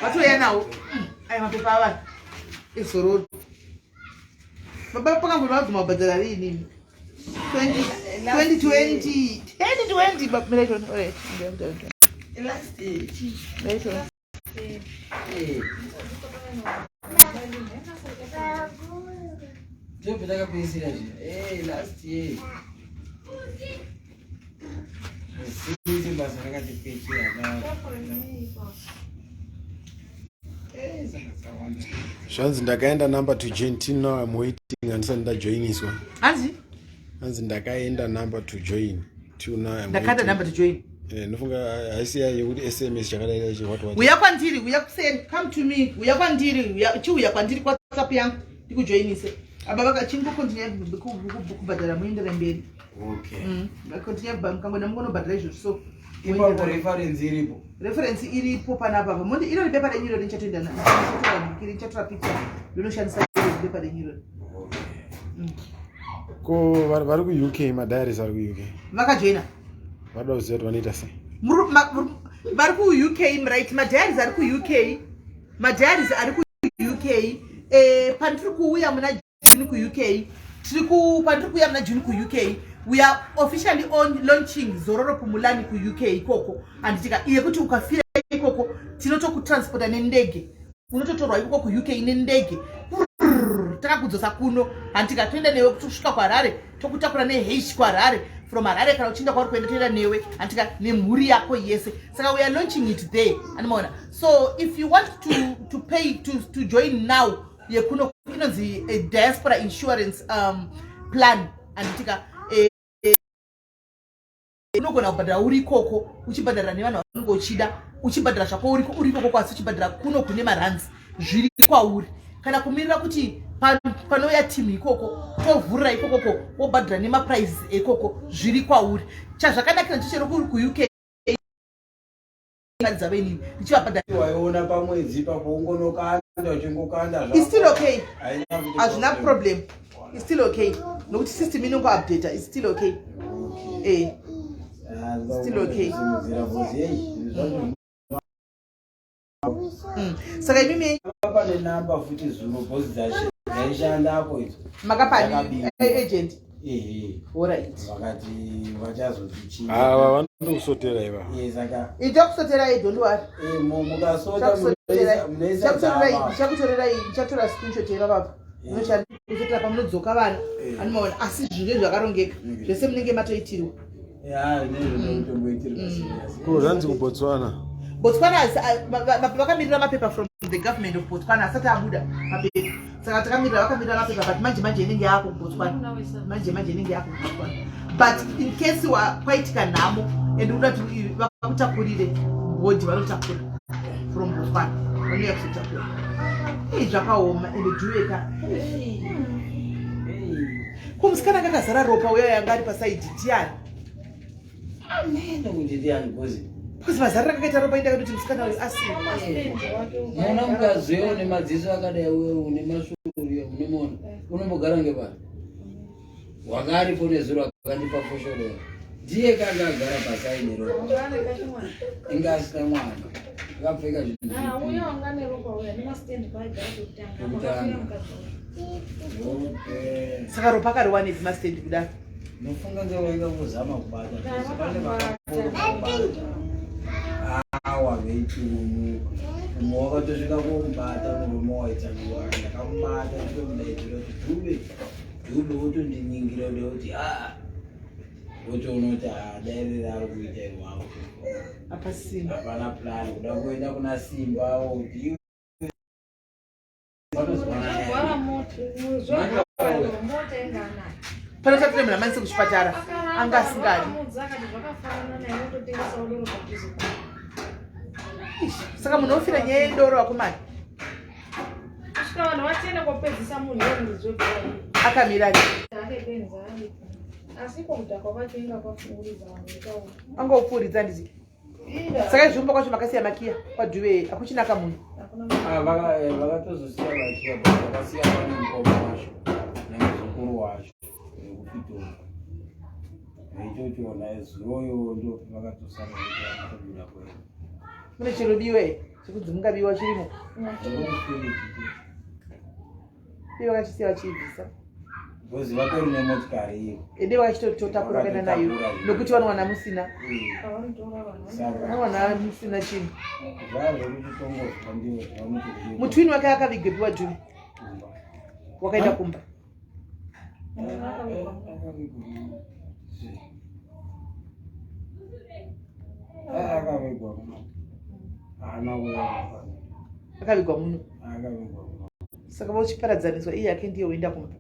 Vatouya nawo. Aya mapepa ava. Izororo. Baba Comfort vabvuma kubhadhara riini? 2020 2020 baba mira itone. Alright. Last year. Mira itone. Ndipo takapedzisira zve. Last year. Sisi basa rakatipechera. Zvanzi ndakaenda number to join till now I'm waiting handisati ndajoiniswa. Hanzi? Hanzi ndakaenda number to join till now I'm Ndakaenda waiting. number to join. Ndofunga haisi iya yekuti SMS chakadai chi what what. Uya kwandiri, uya kuseni, come to me, uya kwandiri, uya chiuya kwandiri kwa WhatsApp yangu ndikujoinise. Aba vakachingokontinya kubhadhara muendere mberi. Okay. Continue mukangoenda mungonobhadhara izvozvo so. Ipapo reference iripo. Reference iripo panapa apa. Mundi iro bepa renyu iro ndichatoenda na ndichatora bhukiri ndichatora picture ndinoshandisa iro bepa renyu iro. Okay. Ko vari ku UK madiaries ari ku UK. Vakajoina. Vada kuziva kuti vanoita sei. Vari ku UK right madiaries ari ku UK. Madiaries ari ku UK. Pandiri kuuya muna June ku UK. Tiri ku pandiri kuuya muna June ku UK. We are officially on launching Zororo Pumulani ku UK ikoko. Handitika iye kuti ukafira ikoko tinotokutransporta nendege. Unototorwa ikoko ku UK nendege. Takakudzosa kuno. Handitika toenda newe kusvika kuHarare, tokutakura neH kuHarare. From Harare kana uchienda kwauri kuenda toenda newe. Handitika nemhuri yako yese. Saka we are launching it there. Anomaona. So if you want to pay to join now yekuno inonzi a diaspora insurance plan anditika unogona kubhadhara uri ikoko uchibhadhara nevanhu vanenge uchida uchibhadhara zvako uri ikoko kwasi uchibhadhara kuno kune marands zviri kwauri kana kumirira kuti panouya team ikoko tovhurira ikokoko wobhadhara nemaprices ekoko zviri kwauri chazvakanakira ndichero kuri kuUK mari dzavo inini ndichivabhadhara Waiona pamwedzi ipapo ungonokanda uchingokanda zvako. It's still okay. Haina kuti Hazvina problem. It's still okay. Nokuti system inongo update, it's still okay. Still okay. Saka imimi pane namba futi zuro boss dzaishanda apo idzo. Makapani Dzakabikwa. agent. Ehe. Alright. Vakati vachazoti chii. Ava vanokusotera ivava. Eh, saka Ita kusoterai, don't worry. eh, mukasota munoisa dzava. Chakutorerai, ndichatora screenshot yevavava. Munochakutotora pamunodzoka vana. Anomaona asi zvinenge zvakarongeka. Zvese munenge matoitirwa. Ya, nezvinotomboitirwa serious. Ko zvanzi kuBotswana. Botswana vakamirira mapepa from the government of Botswana asati abuda mapepa. Saka takamirira vakamirira mapepa but manje manje inenge yako kuBotswana. Manje manje inenge yako kuBotswana. But in case kwaitika nhamo and unoda kuti vakutakurire bhodhi vanotakura from Botswana. Vanouya kuzotakura. Ei zvakaoma ende dhuweka. Ko musikana anga akazara ropa uya yanga ari pasaidhi ndiani? Amene kuti ndiani because Because mazariro akakaita ropa indakati kuti musikana uyu asi. Muona mukadzi uyo une madziso akadai uyo une masvuuri munomuona unombogara ngepari wanga aripo nezuro akandipa foshoro ndiye kanga agara pasi aine ropa inga asina mwana akapfeka zvinhu Ah, uya wanga neropa uya nemastand paigara kutanga Pekutanga. pakafira mukadzi uyu. Okay. Saka ropa akariwanepi mastendi kudaro? Nofunga ngevainga kuzama kubata pane vakakuru awa veichiumuka umwe wakatosvika komubata murume waitsangiwa ndakamubata nditomudaidzira kuti Dube Dube wotondinyengira kuda kuti a wotoona kuti dairira ari kuita irwako. Apasina. Hapana plan kuda kuenda kuna Simba kuti iwe vanozwana naye. Zvogwara mota, zvogwara mota inga anayo. Panotatire munhu amanise kuchipatara Akaramba, anga asingadi. vakamudza akati zvakafanana naye wototengesawo doro padhuze pake. Ish, saka munhu ofira nyaya yedoro vakomana. Kusvika vanhu vatiende kopedzisa munhu iye muridzi webhora. Akamira ari. Ake benzi aripo. Asi iko kudhakwa kwacho inga kwafuuridza vanhu vetaura. Anga upfuuridza nditi. Saka izvumba kwacho makasiya makiya kwaDhuve hakuchinaka munhu. Hakuna. Ah, vakatozosiya vachiya but vakasiya pane mukoma wacho nemuzukuru wacho vekuPitori veitotiona zuroyo ndo vakatosara kutobuda kwenu. Mune chirodiwe chekunzi mungabiwa chirimo. Iye vakachisiya vachiibvisa. Because vatori nemotikari iyo. Ende vakachitotakura kuenda nayo nokuti vanowana musina. Pavanotora vanhu. Saka Vanowana musina chinhu. Zvaa zvekuchitongozwa ndivo zvavanoti Mutwini wake akavigwepi waDhuve? Kumba. Wakaenda kumba. Munhu akavigwa. Akavigwa. Akavigwa muno. Haana kuuya. Akavigwa muno. Akavigwa muno. Saka vochiparadzaniswa iye ake ndiye woenda kumba.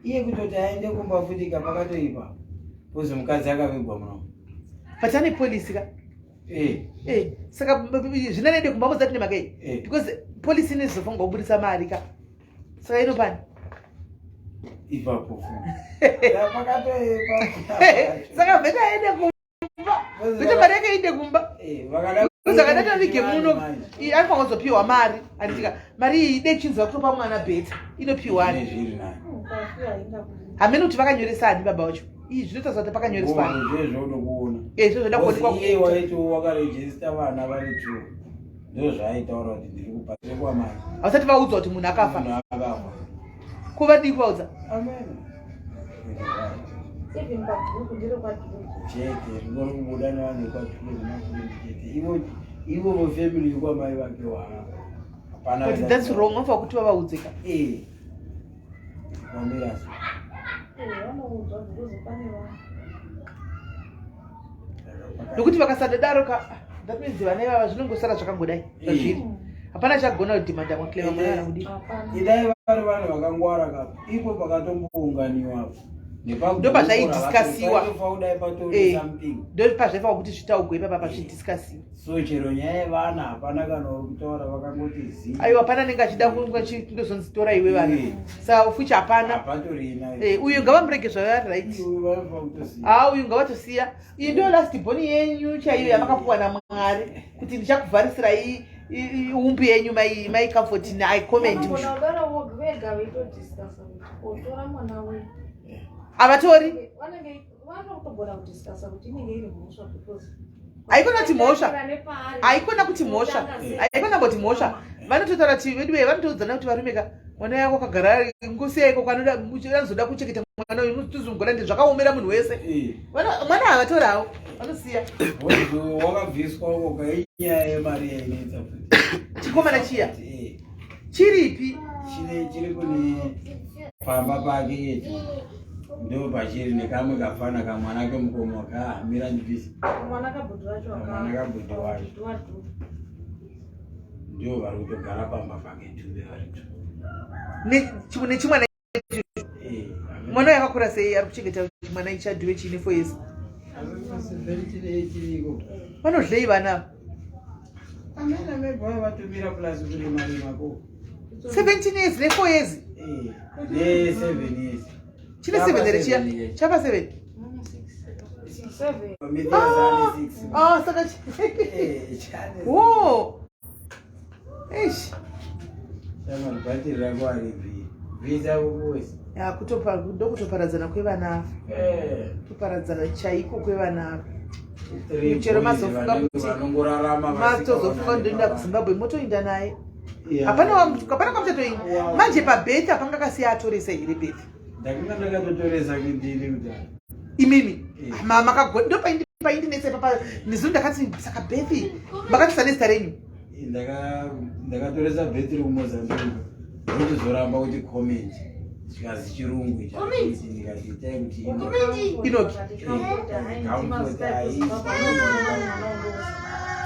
Iye kutoti aende kumba futi kapakatoipa kuzi mukadzi akavigwa muno. But ane policy ka. Eh. Saka zvinanede kumba mozati nemhaka iyi. Because policy inozofanirwa kubudisa mari ka. Saka inopani? Ipapo futi pakatoipa. Saka vheta aende kumba. Vheta mari yake iende kumba. Vakada. Saka datavige muno anofanira kuzopiwa mari anditika mari iyi ide chinzwa kutopa mwana better inopiwa ani. Zviri nani. Ukafiwa ingakuzi. Hamene kuti vakanyoresa ani baba vacho iyi zvinotaridza kuti pakanyoreswa ani. Zvezvodokuona. Eh, zvo zvoda kuonekwa. Iye waiti wakarejista vana vari two ndo zvaaitaura kuti ndiri kupa kwamai. Havasati vaudzwa kuti munhu akafa. Munhu akafa. Kuvadii kuvaudza? Amen. Even pabhuku ndiro kwaDhuku. Chete ringori kubuda nevanhu vekwaTuve nemakundi chete ivo ivo vefamily yekwamai vake wa hapana. But that's wrong, vanofanira kuti vavaudze ka. Eh, kwamira so. Eh, vanoudzwa because pane vanhu. Nokuti vakasadadaro ka, that means vana ivava zvinongosara zvakangodai zvazviri. Hapana chagona kudhimanda mwaclema mwana kana kudii. Hapana. Idai vari vanhu vakangwara ka ipo pakatombounganiwapo. Ndopazvaidiscussiwa. Kudai patori something. Ndopazvaifanira kuti zvitaugwe ipapa pazvidiscussiwa. So chero nyaya yevana hapana kana uri kutaura vakangoti zi. Aiwa, pana anenge achida kundozonzi tora iwe vana. Saka fuchi hapana. Hapatorina. Eh, uyu ngavamurege zvavari right. Iwe vanofanira kutoziva. Ah, uyu ngavatosiya. Iyi ndiyo last born yenyu chaiyo yamakapuwa naMwari kuti ndichakuvharisirai umbi yenyu mai Comfort I comment. Vanogona kudaro vega veitodiscussa kuti kotora mwana wedu. Havatori. Vanenge vanotogona kudiscussa kuti inenge iri mhosva because Haikona kuti mhosva. Nepaari. Haikona kuti mhosva. Kutanga sei? Haikona kuti mhosva. Vanototaura kuti vedu vee vanotoudzana kuti varume ka. Mwana yako akagara ngosiya ikoko anoda anozoda kuchengeta mwana uyu tuzungura ndi zvakaomera munhu wese. Eh. Mwana havatorawo vanosiya. Wakabviswa uko kainyaya yemari yainetsa futi. Chikomana chiya. Eh. Chiripi? Chine chiri kune pamba pake yetu. Ndo pachiri nekamwe kafana kamwana kemukoma kahamira ndibvise. Mwana kabhudhi wacho Mwana kabhudhi wacho. Ndivo vari kutogara pamba pake tuve vari tu. Nechimwana Eh, mwana uyu akakura sei ari kuchengeta chimwana ichadhuve chiine 4 years. Chiriko. Vanodlei vana ava? Amene amebva vatumira plus kurima rimako. 17 years ne 4 years. Eh, ne 7 years. Chine Chapa 7 here chiya? seven years. Chapa 7. Seven. Pamithia zane 6. Ah, saka Eh, chane. Wo. Eish. Chama bhatiri rako haribvi. Bvisa kukuwesa. Ya kutopa ndokutoparadzana kwevana ava. Eh. Kutoparadzana chaiko kwevana ava. Three Chero boys mazofunga vanenge kuti- vanongorarama Matozofunga kuti ndoenda kuZimbabwe motoinda naye. Yeah. Hapana hapana kwamuchatoinda. Wow. Manje pabhethi apanga kasiya atoresa here bhethi. Ndakanga ndakatotoresa ndini kudhara. Imimi. Eh. Ma makagona ndo paindi paindinetsa ipapa nezuro ndakati saka bhethi makatisa nezita renyu. Ndakatoresa bhetiri kumozambique ndochizoramba kuti comment chikazi chirungu ichi handiti, ndikati itai kuti Inoki.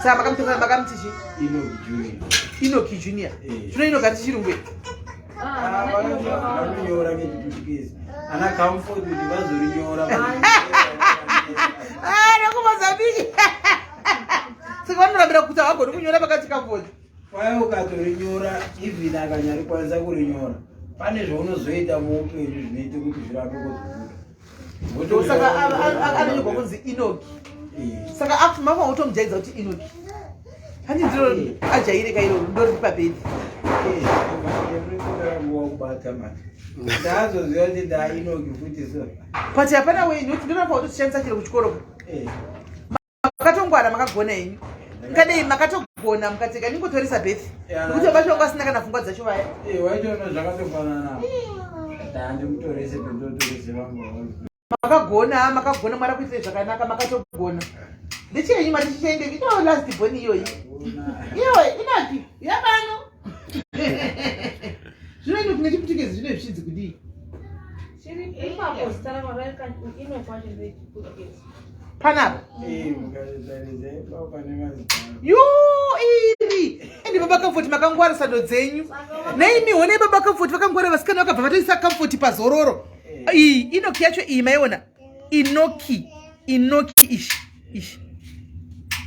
Saka makamutoresa makamuti chii? Inoki Junior. Inoki Junior. Eh. Zvino Inoki ati chirungu here? Ah, vanonyora ngechiputukezi ana comfort kuti vazorinyora. Ah, nekumozambique. Saka vanorambira kuti havagoni kunyora pakati kamvoti. Kwai ukatorinyora even akanyarikwanisa kurinyora pane zvaunozoita muupenyu zvinoita kuti zvirambe kuzobuda. Saka anonyorwa kunzi Inoki. Eh. Saka mama utomujaidza kuti Inoki. Handi ndiro ajaire kairo ndori pabhedhi. Kubata manje ndazoziva kuti ndainoki futi so. But hapana way nokuti ndoramba kutoshandisa chero kuchikoro. Eh, Makatongwara makagona henyu. Mukadei makatogona mukateka ningotoresa bhethi. Yeah. Nekuti vacho vanga vasina kana pfungwa dzacho vaya. Eh, waitoona zvakatofanana handimutorese pendotorese vangu. Makagona makagona mwari akuitire zvakanaka makatogona. Ndechenyu mati chichaende ino last born iyoyi. Iyoyi Inoki yabano. Zvino Inoki nechiputukezi zvino zvichinzi kudii? Ipapo zita rako inokwacho ndechiputukezi. Panapa. Mukazvitaridza ipapo pane mazita. Yo iri ende baba Comfort makangwara sando dzenyu neimi honei baba Comfort vakangwara vasikana vakabva vatoisa Comfort pazororo iyi Inoki yacho iyi maiona Inoki Inoki ishi ishi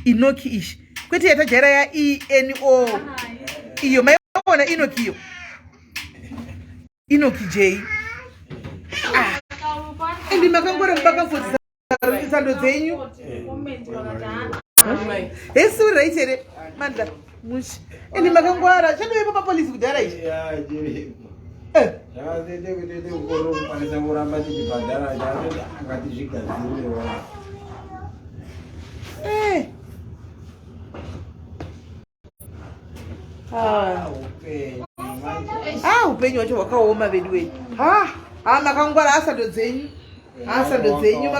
Inoki ishi kwete yatajaira ya eno iyo maiona Inoki iyo Inoki j. Ah. Ende makangwara baba Comfort sando dzenyu. Hesi uri right here Mandla mushi ende makangwara chandovepo papolisi kudhara ichi. Ya, chiripo. Eh, Zvakatoite kuti tiite mukoro kukwanisa kuramba tichibhadhara chatoti ngatizvigadzirire wa. Eh. Ah. Upenyu manje. Ah, upenyu hwacho hwakaoma vedu wedu. Ha ha makangwara asando dzenyu asando dzenyu.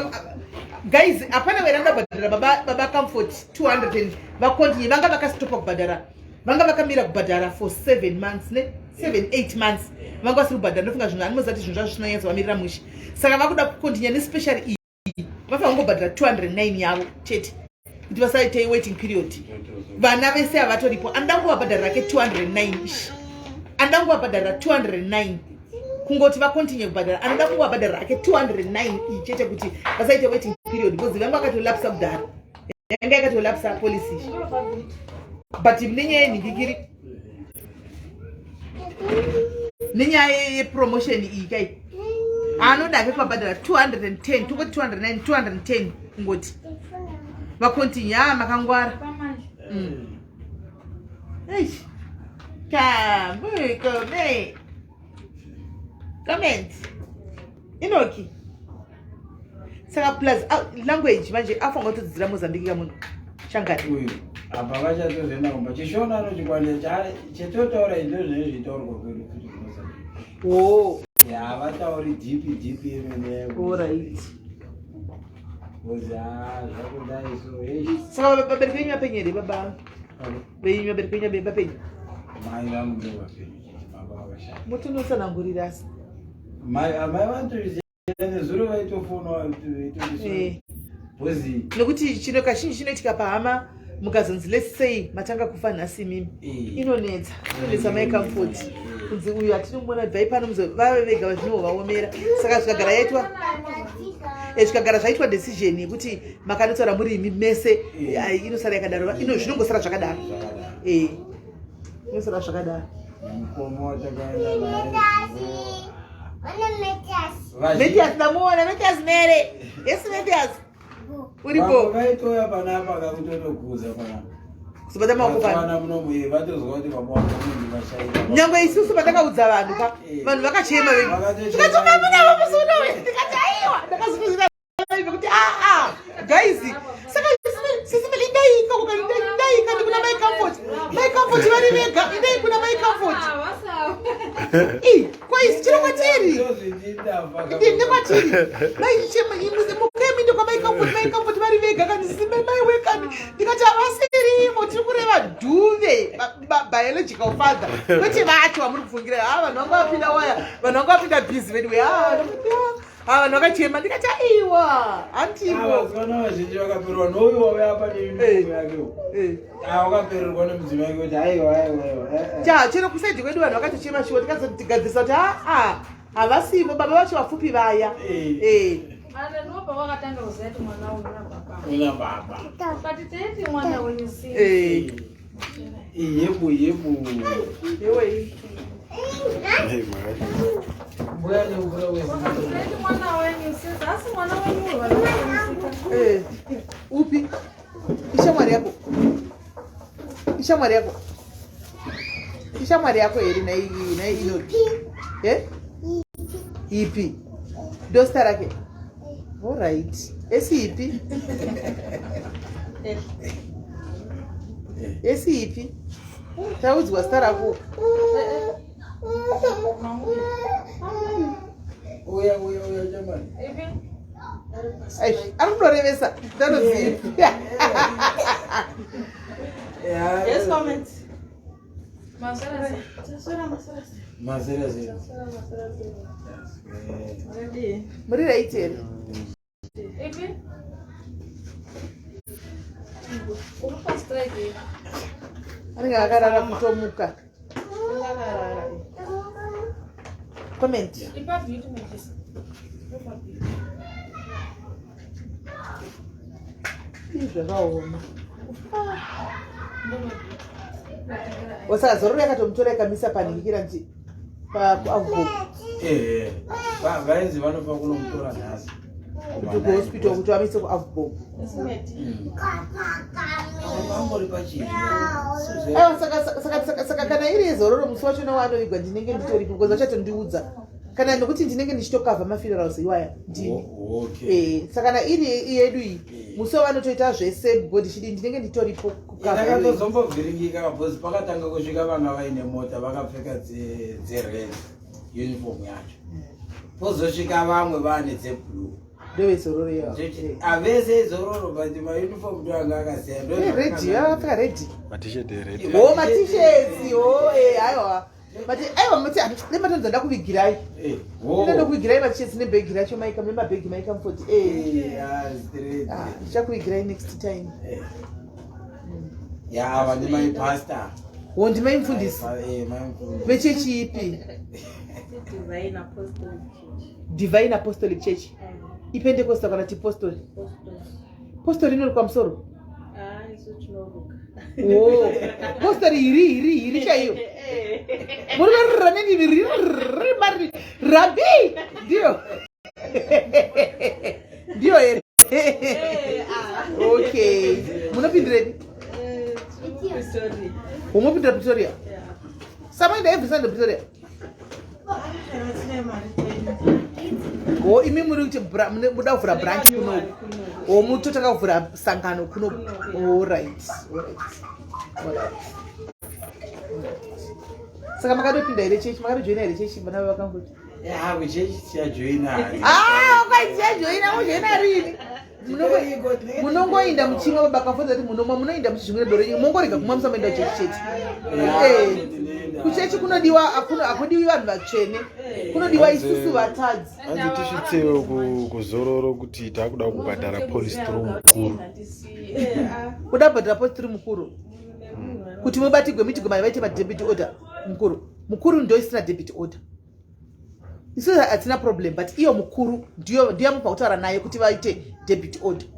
Guys, hapana wera ndabhadhara baba Comfort 200 and vakontinue vanga vakastopa kubhadhara vanga vakamira kubhadhara for 7 months ne 7 8 months vanga vasiri kubhadhara. Ndofunga zvinhu anoziva kuti zvinhu zvazvo zvisina nyatso vamirira mushe saka vakuda kukontinue nespecial iyi vafanira kungobhadhara 209 yavo chete kuti vasaite waiting period. Vana vese havatoripo anoda kungovabhadharira ke 209 ishi anoda kungovabhadharira 209 kungoti vakontinue kubhadhara anoda kungovabhadharira ake 209 iyi chete kuti vasaite waiting period because vanga vakatolapsa kudhara yanga yakatolapsa policy but nenyaya yenhingikiri nenyaya yepromotion iyi kai anoda ake kuvabhadhara 210 tongoti 209 210 kungoti vakontinue. Ha makangwara. Eish. Come, come. Comment. Inoki. Saka plus language manje afanira kutodzidzira Mozambique kamunhu. Shangani. Uyu apa vachatozoenda kumba chishona anochikwanisa chetotaura izvo zvinenge zvichitaurwa kwedu futi kuMozambique. O. Ya, vatauri deep deep yemene. Alright. Because ah, zvakudai so eish. Saka vabereki venyu vapenyu here baba? Venyu vabereki venyu vapenyu? Mai vangu ndo vapenyu chete, baba vakashaya. Motonotsanangurira asi. Mai amai vanotozviziva nezuro vaitofona vaitondiswa. Because Nekuti chino kazhinji chinoitika pahama mukazonzi let's say matanga kufa nhasi imimi. Inonetsa. Inonetsa mai Comfort. Kunzi uyu hatinomuona bvai pano muzo vave vega zvinovaomera. Saka zvikagara yaitwa zvikagara zvaitwa decision yekuti makanotaura muri imi mese inosara yakadaro ino zvinongosara zvakadaro inosara zvakadaro. Mukoma watakaenda naye. Metias ndamuona Metias mere. Yes Metias. Uripo. Vaitouya panapa kakutotokuza panapa. Kuzobata maoko pano. Vana munomu vatozwa kuti baba wako munhu vashaika. Nyangwe isusu patakaudza vanhu ka vanhu vakachema vedu. Tikati mama navo musi uno ndikati aiwa ndakazopedzera kuti aa ah, guys saka sisi indai ikoko kana indai kandi kuna mai Comfort. Mai Comfort vari vega indai kuna mai Comfort. Ii kwaisi chiri kwatiri. Ndekwatiri. Mai chema mukai muinde kwa mai Comfort mai Comfort vari vega kandi sisi mai mai wekani ndikati havasirimo tiri kureva dhuve biological father kwete vacho vamuri kufungira ha vanhu vanga vapinda waya vanhu vanga vapinda busy veduwe ha vanhu vakachema ndikati aiwa hantivo Vana vazhinji vakapererwa nouyu wauya apa neuniform yake uyu. Ah, wakapererwa nemudzimai wake kuti aiwa aiwa aiwa. eh, eh. cha chero kusaidi kwedu vanhu vakatochema shuwa tikazotigadzirisa kuti aa havasimo baba vacho vapfupi vaya Eh. Ana ndipo pavakatanga kuziva kuti mwana uyu una baba. Una baba. But taiti mwana wenyu si. Eh. Yebu yebu. Yewei. Hey, makadii? Mbuya nemvura wezi. Taiti mwana wenyu si. Asi mwana wenyu uyu vanokumusika. Eh. Upi? Ishamwari yako. Ishamwari yako. Ishamwari yako here nai nai inoti. Eh? Ipi? Ndosta rake. All right. Esi ipi? Esi ipi? Taudzwa zita rako. Uya uya uya jamani. Ipi? Ai, ari kutorevesa. Ndanoziva. Yeah. Yes, comment. Maswera sei? Taswera maswera sei? Mazera zera. Taswera maswera sei? Eh. Makadii? Muri right here? Ipi? Uri pa strike here? Anenge akarara kutomuka. Ndakarara. Comment. Ipa beauty matches. Ipa beauty. Ii zvakaoma. Ndoma beauty. Vatengera ice. Osaka zororo yakatomutora ikamisa panhikira nti paavgo Eh. Vainzi vanofa kunomutora nhasi. kuti kuhospital kuti vamise kuavgo. Vambori pachii. Aiwa saka saka saka saka kana iri yezororo musi wachona waanoigwa ndinenge nditoripo because vachatondiudza kana nokuti ndinenge ndichitokavha mafunerals iwaya ndini. Okay. Eh, saka kana iri yedu iyi musi wavanotoita zvese body chidi ndinenge nditoripo kukavha iyoyo. Ndakatozombovhiringika because pakatanga kusvika vanga vaine mota vakapfeka dzered uniform yacho. Pozosvika vamwe vane dzeblue. Ndovezororo iyoyo. Avese izororo but mauniform ndo anga akasiyana. Eh, ready, vakapfeka ready. Matisheti ered. Ho matisheti, ho eh aiwa. Mati aiwa mati nematonza ndakuvigirai. Eh, ho. Ndinokuvigirai matisheti nebhegi racho maika nemabhegi maika mufoti. Eh. Eh, ah, straight. Ah, ndichakuvigirai next time. Eh. Ya ava ndimai pastor. Ho ndimai mufundisi. Eh, mai mufundisi. Vechechi ipi? Divine Apostolic Church. Divine Apostolic Church. Ipentecostal kana kuti postori? Postori inorikwa musoro. Ah, isu tinoruka. Oh, postori iri iri iri chaiyo. Muri varira nendimi riri mari rabi ndiyo. Ndiyo here. Okay. Munopindirepi? Pretoria. Unopindira Pretoria? Yeah. Samaenda every Sunday Pretoria. Kana tine mari toenda. Oh, imi muri kuti muda kuvhura branch kuno. Oh, mutotanga kuvhura sangano kuno. All right. All right. All right. Saka makatopinda here chechi, makatojoina here chechi vana vakambuti? Ya, kuchechi tichajoina. Ah, ukaichajoina, ujoina rini? Munongoinda muchimwa baba Comfort, kuti munomwa, munoinda muchizvimwira doro renyu, mongorega kumwa, musamoenda kuchechi chete. Kuchechi kunodiwa hakudiwi vanhu vatsvene, kunodiwa isusu vatadzi. Hanzi tisvitsewo kuzororo kuti takuda kubhadhara police through mukuru. Kuda kubhadhara police through mukuru kuti mubatigwe mitigwe mari, vaite madebit order. Mukuru, mukuru ndo isina debit order. Isu hatina problem, but iyo mukuru ndiyo ndiyo yamupa kutaura naye kuti vaite debit order.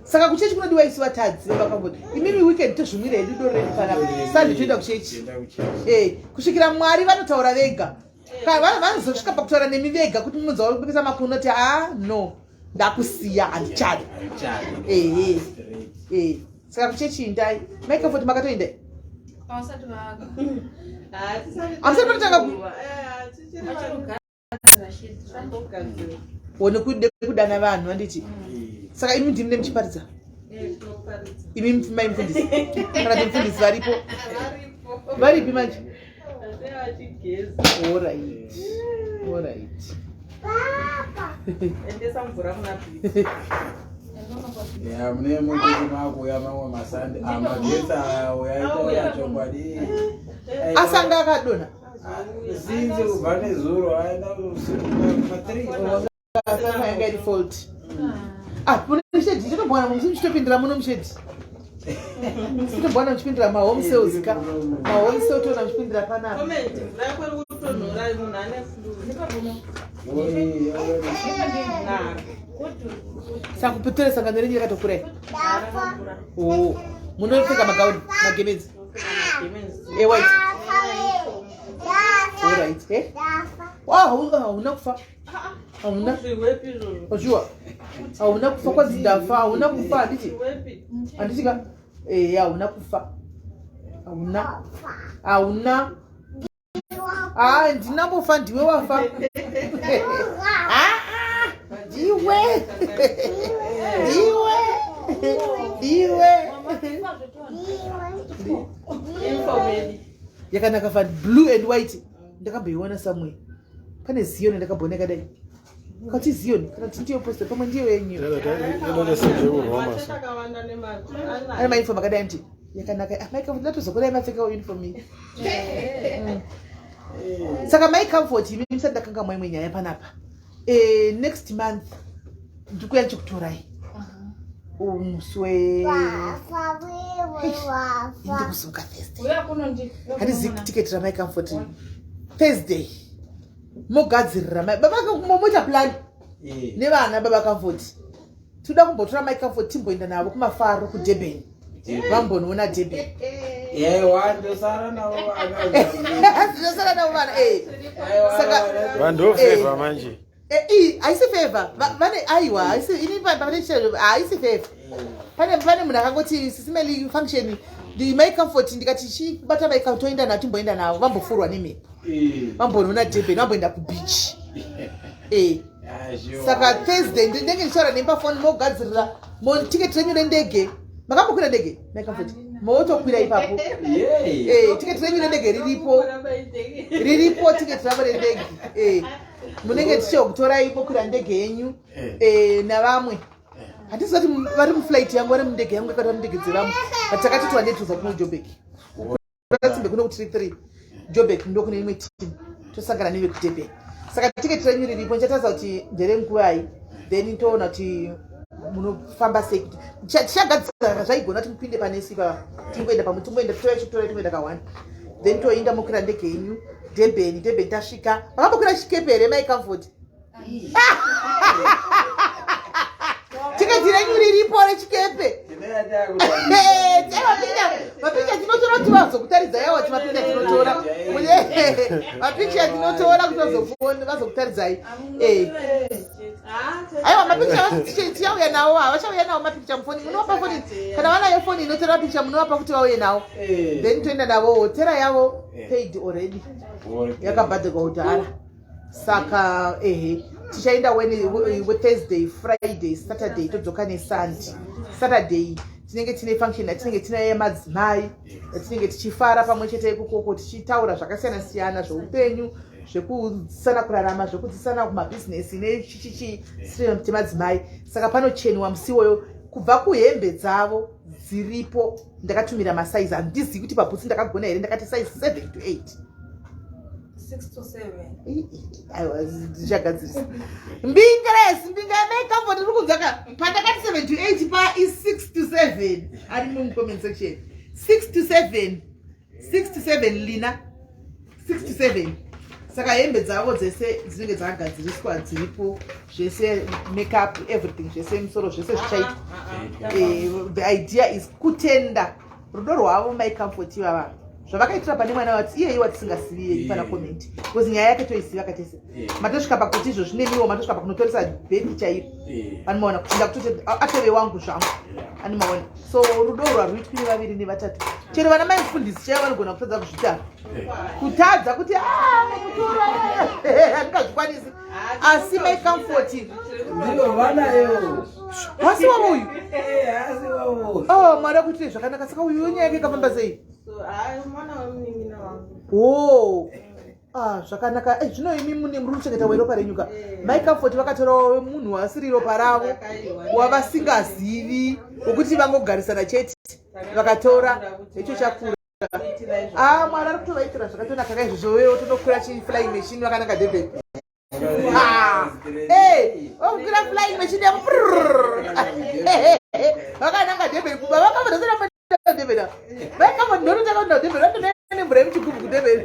Saka kuchechi kunodiwa isu vatadzi vavakangoti imimi weekend tozvimwira hedu doro redu panapa, Sunday toenda kuchechi. Tienda kuchechi. Kusvikira Mwari vanotaura vega. Vanozosvika pakutaura nemi vega kuti munonzwa kupepesa makuno kuti a no, ndakusiya, handichadi. Handichadi. Ehe. Straight. Saka kuchechi indai. Mai Comfort, makatoindai? Havasati vaka. Hamusati matotanga Vachirogadzira shit. One nekudana vanhu, handiti? Saka imi ndimi nemuchiparidza, imi mai mufundisi, kana kuti mufundisi varipo? Varipi manje? Alright, alright. Endesa mvura kuna Bhiti. Ya, mune mukuti makuuya mamwe maSunday amagetsi aya uyaitaura chokwadi. Asanga akadonha. Sinzi kubva nezuro aenda usiku ma3. Saka yanga iri fault. Ah, mune mushedhi, chitombwana musi muchitopindira muno mushedhi, chitombwana muchipindira mahome sales ka, mahome sale toona muchipindira panapa. Comment, mvura yako iri kutonhora, munhu ane flu. Na. Saka kupitora sangano renyu rakatokura here? O, munopfeka magauni, magemenzi ewhite? Alright. Hauna kufa, hauna. Zviwepi izvozvo? Sure, hauna kufa. Kwanzi ndafa, hauna kufa, handiti? Zviwepi? Handiti ka? Hauna kufa, hauna, hauna. Ah, ndinambofa, ndiwe wafa. Ah, ah, ndiwe, ndiwe, ndiwe. Informedi. Yakanaka fani, blue and white. Ndakamboiona somewhere, pane Zion ndakamboona yakadai. Kati Zion kana kuti ndiyo poster, pamwe ndiyo yenyu. Yekuroma so. Akawanda nemari. Ane mauniform akadai nti yakanaka. Ah, mai Comfort, ndatozokodai mapfekawo uniform iyi. Saka Mai Comfort, imi musati ndakanga mwaimwe nyaya panapa. Next month ndikuya ndichikutorai musi we ndikuzoka Thursday. Uya kuno ndi. Handizivi tiketi raMai Comfort. Thursday mogadzirira mai baba, moita plan nevana baba Comfort. Toda kumbotora Mai Comfort timboenda navo kumafaro kuDurban, vambonoona Durban. Yewa, ndosara navo vana. Tinosara navo vana. Saka Vandofevha manje. Haisi favor. Vane, aiwa, haisi ini pane chero, haisi favor. Pane munhu akangoti sisimeli function ndi Mai Comfort, ndikati chibata Mai Comfort, toenda navo, timboenda navo vambofurwa nemhepo, vambonoona Durban, vamboenda kubeach. Saka Thursday ndinenge ndichitaura nemi pafoni, mogadzirira tiketi renyu rendege. Makambokwira ndege, Mai Comfort? Motokwira ipapo. Tiketi renyu rendege riripo, riripo tiketi ravo rendege. Munenge tichikutorai mokwira ndege yenyu navamwe. Handisi kuti vari muflight yangu, vari mundege yangu, yakati mundege dzevamwe, but takati tiwande tuza kuno Joburg, ratsimbe kuno ku 33 Joburg, ndo kune imwe team, tosangana nevekuDurban. Saka tiketi renyu riripo, ndichatarisa kuti nderenguvai, then toona kuti munofamba sei kuti tichagadzira zvaigona kuti mupinde panesi ipapa, tingoenda pamwe, tingoenda toya chitoya, tingoenda ka1, then toenda mokwira ndege yenyu Durban. Durban tasvika, makambokwira chikepe here, Mai Comfort? Tiketi renyu riripo rechikepe. Mapicha tinotora kuti vazokutaridzai awa, ti mapicha tinotora, mapicha tinotora kuti vazokuona, vazokutaridzai. Aiwa, mapicha tichauya nawo, havachauya nawo mapicha mufoni. Munovapa foni, kana vanayo foni inotora picha, munovapa kuti vauye nawo, then toenda navo. Hotera yavo paid already, yakabhadharwa kudhara. Saka ehe, tichaenda Thursday, Friday, Saturday, todzoka neSunday. Saturday. Tinenge tine function yatinenge tinayo yemadzimai, yatinenge tichifara pamwe chete ikokoko, tichitaura zvakasiyana siyana zveupenyu, zvekudzidzisana kurarama, zvekudzidzisana kumabhizinesi nechichichi temadzimai. Saka panocheniwa musi iwoyo. Kubva kuhembe dzavo dziripo, ndakatumira masaizi. Handizivi kuti pabhutsi ndakagona here. Ndakati size 7 to 8. 6 to 7. Aiwa, ndichagadzirisa. Mbinga resi, mbinga yamai Comfort iri kunzwa ka. Pandakati 7 to 8, pa i6 to 7. Ari mucomment section, 6 to 7, 6 to 7, lina 6 to 7. Saka hembe dzavo dzese dzinenge dzakagadziriswa, dziripo zvese, makeup, everything, zvese, musoro, zvese zvichaitwa. The idea is kutenda rudo rwavo mai Comfort ivava, zvavakaitira pane mwana wati iyeyi watisingasivi yedu pana comment, because nyaya yake toiziva katese. Matosvika pakuti izvo zvinemiwo, matosvika pakunotoresa bhepi chairo. Anomaona kuti ndakutoti atove wangu zvangu, anomaona. So rudo urwu harwuitwi nevaviri nevatatu. Chero vana mai mufundisi chaivo vanogona kutadza kuzvita, kutadza kuti "Ah, mutora handingazvikwanisi." Asi mai Comfort Ndiyo vanayo. Hasi wavo uyu? Hasi wavo. Oh, Mwari akuitire zvakanaka. Saka uyu nyaya yake ikafamba sei? So hayi, mwana wemunin'ina wangu. O, ah, zvakanaka. Zvino imi mune muri kuchengeta weropa renyuka. Mai Comfort vakatorawo munhu asiri ropa ravo, wavasingazivi, wekuti vangogarisana chete, vakatora icho chakura. Ah, Mwari ari kutovaitira zvakatonaka kaizvozvo. Wewe tonokwira chiflying machine vakanaka Durban. Ah, vokukwira flying machine yavo vakananga Durban. Kuba vakavadosera Durban, mai Comfort ndonotaka kuenda Durban, vatoenda nemvura yemuchigubhu kuDurban.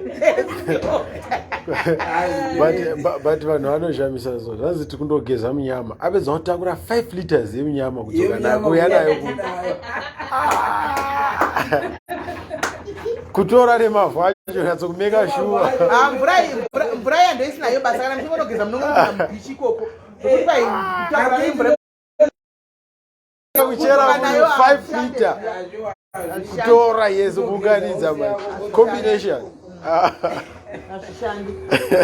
But vanhu vanoshamisa. So zvanzi tiri kundogeza munyama, apedza kutakura 5 liters yemunyama kudzoka nayo, kuuya nayo, kutora nemavhu acho, nyatsokumeka shuwa. Ah, mvura iya ndoisinayo basa. Kana muchingonogeza, munongogeza mubichi ikoko, zvokuti kwai kutakura nemvura Kuchera kudzoka nayo 5 hazvishande. liter kutora yese, kuunganidza ma combination. Hazvishandi.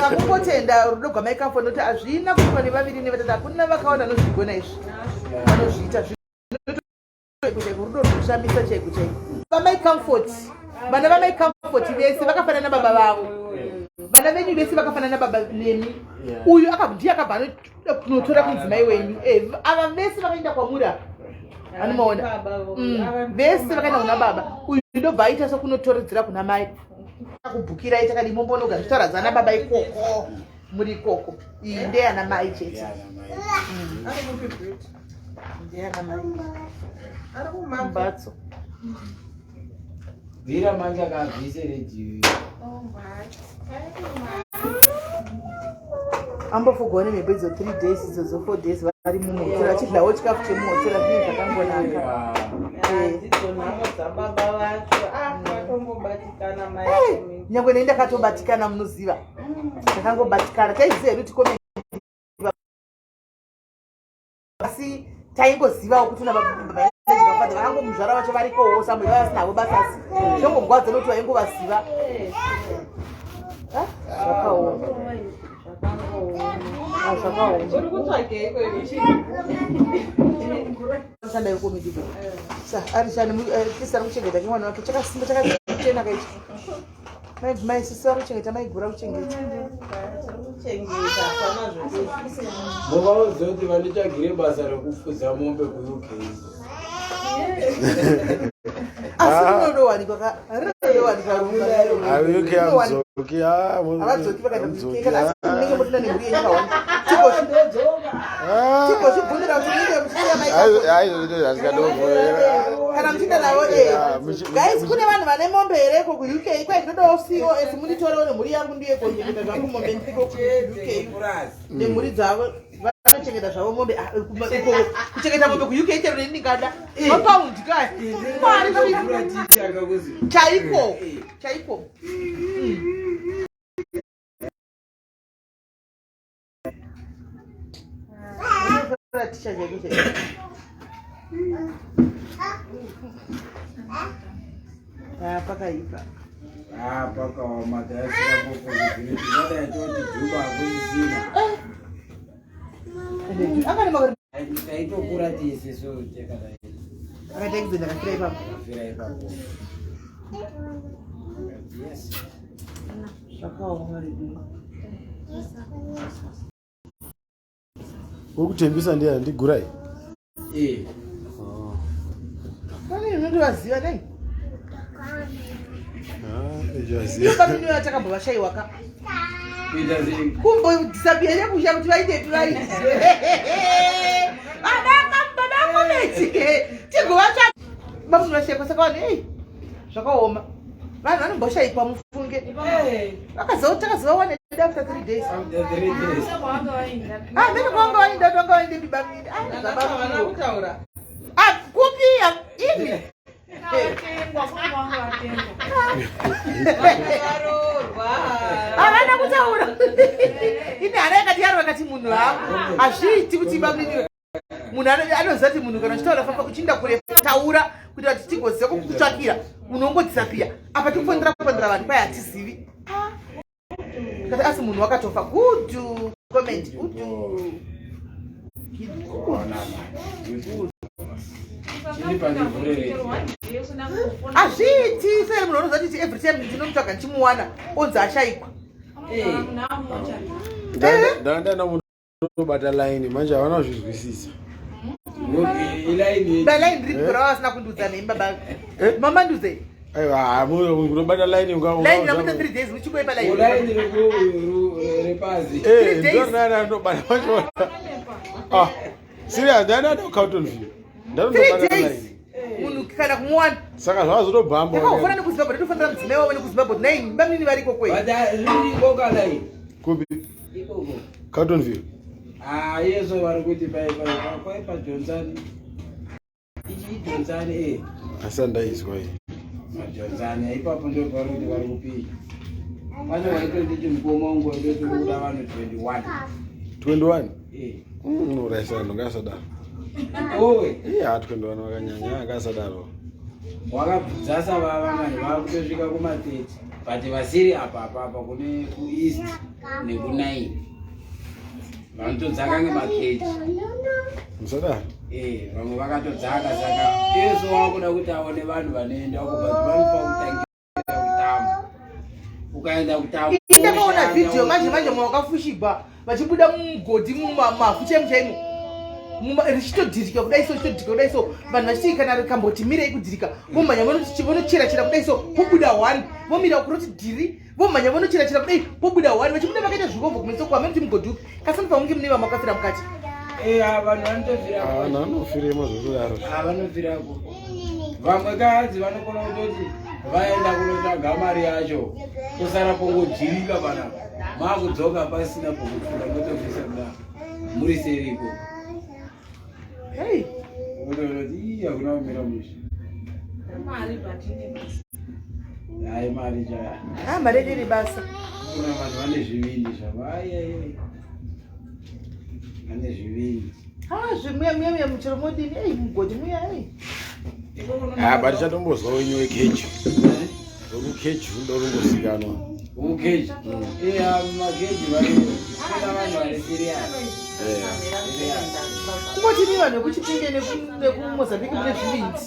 Akungotenda rudo gwamai Comfort, nokuti hazvina kuitwa nevaviri nevatatu. Hakuna vakaona anozvigona izvi, vanozviita chaiko chaiko. Rudo runoshamisa chaiko chaiko. Vamai Comfort, vana vamai Comfort vese vakafanana nababa vavo. Vana venyu vese vakafanana nababa nemi. Uyu ndiye akabva anonotora mudzimai wenyu. Ava vese vakaenda kwamuri apa, anomaona. Vese vakaenda kuna baba. Uyu ndobva aita sokunotoredzera kuna mai, kubhukirai takadi mombonoga zvichitaura dzana baba ikoko, muri ikoko. Iyi ndeyana mai chete. Ndeyana mai mbatso. Bvira manje akabvise redhiyo. Ambofugwa nemhepo idzo 3 days idzodzo, 4 days vari muhotera, vachidlawo chikafu chemuhotera. Zvinenge zvakangonaka. Dzidzo nhamo dzababa vacho. Ah, vatombobatikana mai. Nyangwe nei ndakatobatikana, munoziva, ndakangobatikana. Taiziva hedu kuti asi taingozivawo kuti nababa vakangomuzvara vacho varikowo samwe, vavasinavo basa, asi zvongogwadza nokuti vaingovaziva. Ah, zvakaoma. Ah, zvakaoma. Uri kutsvageiko? Shanda yekomiti sa ari shani sisi ari kuchengeta chimwana wake chakasimba, chakachena kaichi. Mai sisi vari kuchengeta, maigura kuchengeta. Kuchengeta hapana zvokuti. Muvaudze kuti vanditsvagire basa rekufudza mombe kuUK. Asi rinodowanikwa ka, rinodowanikwa. UK amudzoki. Havadzoki vakaenda kuUK kana, asi munenge mutina nemhuri yenyu kawanda. Tigozvibvumira kuti munenge muchisiya mai kana muchienda navo. Guys, kune vanhu vane mombe hereko kuUK? Kwai ndinodawo cos, munditorewo nemhuri yangu, ndiye kochengeta zvangu mombe ndiko kuUK nemhuri dzavo. Vanochengeta zvavo mombe. Ah, kuchengeta mombe kuUK, chero neni ndingada mapaundi kaya mari chaiko chaiko. Ticha chaiko chaiko. Ah, pakaipa. Ah, pakaoma. Taisina toti Juba hakusisina. Akane makore. Taitokura tese, so tekadai. Akaita accident akafira ipapo. Akafira ipapo. Yes. Zvakaoma redu. Uri kutembisa ndiye andigurai. Eh. Pane unondovaziva nei? Ah, Iyo ichaziva. family yatakambovashaiwa ka. Kuita sei? Kumbodisappear nekusha kuti vaitepi vaite. Baba kometi. Tigovatsva. Baba vashayikwa saka vanhu ei zvakaoma. Vanhu vanomboshaikwa mufunge. Eh. Vakazowa takazovawana after 3 days. After 3 days. Kwanga vaenda. Ah, mene kwanga vaenda twanga vaende bibamini. Ah, Havana zvababa. kutaura. Ah, kupi imi? Vatengwa, kwanga vatengwa. Varoorwa. Havana kutaura. Ine hana yakati yarwa kati munhu ha hazviiti kuti bamini munhu anoziva kuti munhu kana uchitaura famba uchiinda kure taura kuti vati tigoziva kukutsvakira unongodisappear apa tikufonera kufonera vanhu kwai hatizivi. Ah. Kati asi munhu wakatofa. Good comment, good. Good. Chiri pandivhurere. Hazviiti sei munhu anoziva kuti every time ndinomutsvaga ndichimuwana onzi ashaikwa. Ndanga munobata line manje havana kuzvizwisisa. Okay, ilaini. Dai line riri rava vasina kundiudza nei baba. Eh? Mama ndiudze. Aiwa, munobata line Line ramuita 3 days muchingoipa line. Ulaini repazi. Eh, Three days. ndonana ndobata macho. Ah, serious, ndana ndo Carlton View. 3 Ndandobata days. line. Munhu kana kumuwana. Saka zvazotobhamba. Ndakahofana nekuZimbabwe ndatofanira mudzimai wavo nekuZimbabwe nai bamnini variko kwei. But ririko kalaini. Kupi? Ikoko. Carlton View. Ah, yeso vari kuti pai pai pai pa Johnson. Ichi Johnson eh. Asi andaizwa iyi. MaJohnson ipapo ndo vari kuti vari kupika. Pane waitonditi mukoma wangu waitoti kuda vanhu 21. 21. Eh. Unourayisa vanhu ngasadaro. Owe. Iya, 21 vakanyanya akasadaro. Wakabvunzasa vava manje vakutosvika kuma30 but vasiri apa apa apa kune kueast neku9 vanotodzaka ngema30. Musadaro. Eh, vamwe vakatodzaka saka yesu wakuda kuti aone vanhu vanoenda uko but vanofa kutangira kutamba ukaenda kutamba. Ndakaona vhidhiyo manje manje mawakafushigwa vachibuda mumugodhi mumavhu chaimo chaimo, richitodhirika kudai so, richitodhirika kudai so, vanhu vachiti kana rikamboti mirei kudhirika vomhanya vonochera chera kudai so, pobuda one, vomira kuroti dhiri, vomhanya vonochera chera kudai, pobuda one, vachibuda vakaita zvikovho kumeso kwame kuti mugodhi upi kasani pamunge mune vamwe vakafira mukati. Eh, ah, vanhu vanotofirako. Vanhu vanofiremo zvekudaro. Ah, vanofirako. Vamwe kadzi vanokona kutoti vaenda kunotsvaga mari yacho kusara pongodhirika panapa makudzoka pasina pokupfuura motobvisa kudaro muri seriko. Hei. Otoona ii hakuna kumira mushe. Mari but ine basa. Hai, mari chaya. Ah, mari iri basa. Kuna vanhu vane zvivindi zvavo, aiai, vane zvivindi. Ah, zvimuya muya muya muchero modini ei mugodhi muya ei. Ah, but chatombozwa wenyu wekeji. Wekukeji unoda kungozikanwa. Ukeji, iya, makeji variko kuna vanhu vari serious. Kungoti ni vanhu vekuChipinge nekuMozambique mune zvivindi.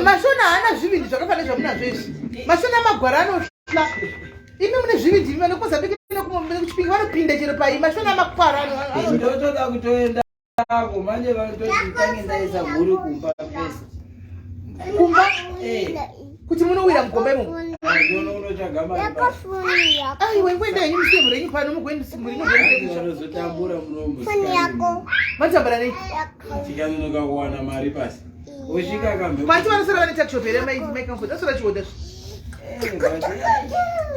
Mashona haana zvivindi zvakafanana zvamunazvo izvi. Mashona magwara anohla. Imi mune zvivindi, imi vanokuMozambique nekuChipinge vanopinda chero pai. Mashona makwara Ndotoda kutoendako manje vanototi tange ndaisa mhuri kumba first. Kumba? Eh. Kuti munowira mugomba imomo? Ndiono unotsvaga mari pasi. Aiwa, ingoenda henyu musiye mhuri yenyu pano mugoendisi mhuri. Vanozotambura munomu. Vanotambura nei? Tikanonoka kuwana mari pasi osvika kambe. Mati vanosara vane tuckshop here mai Comfort? Vasora chihodha.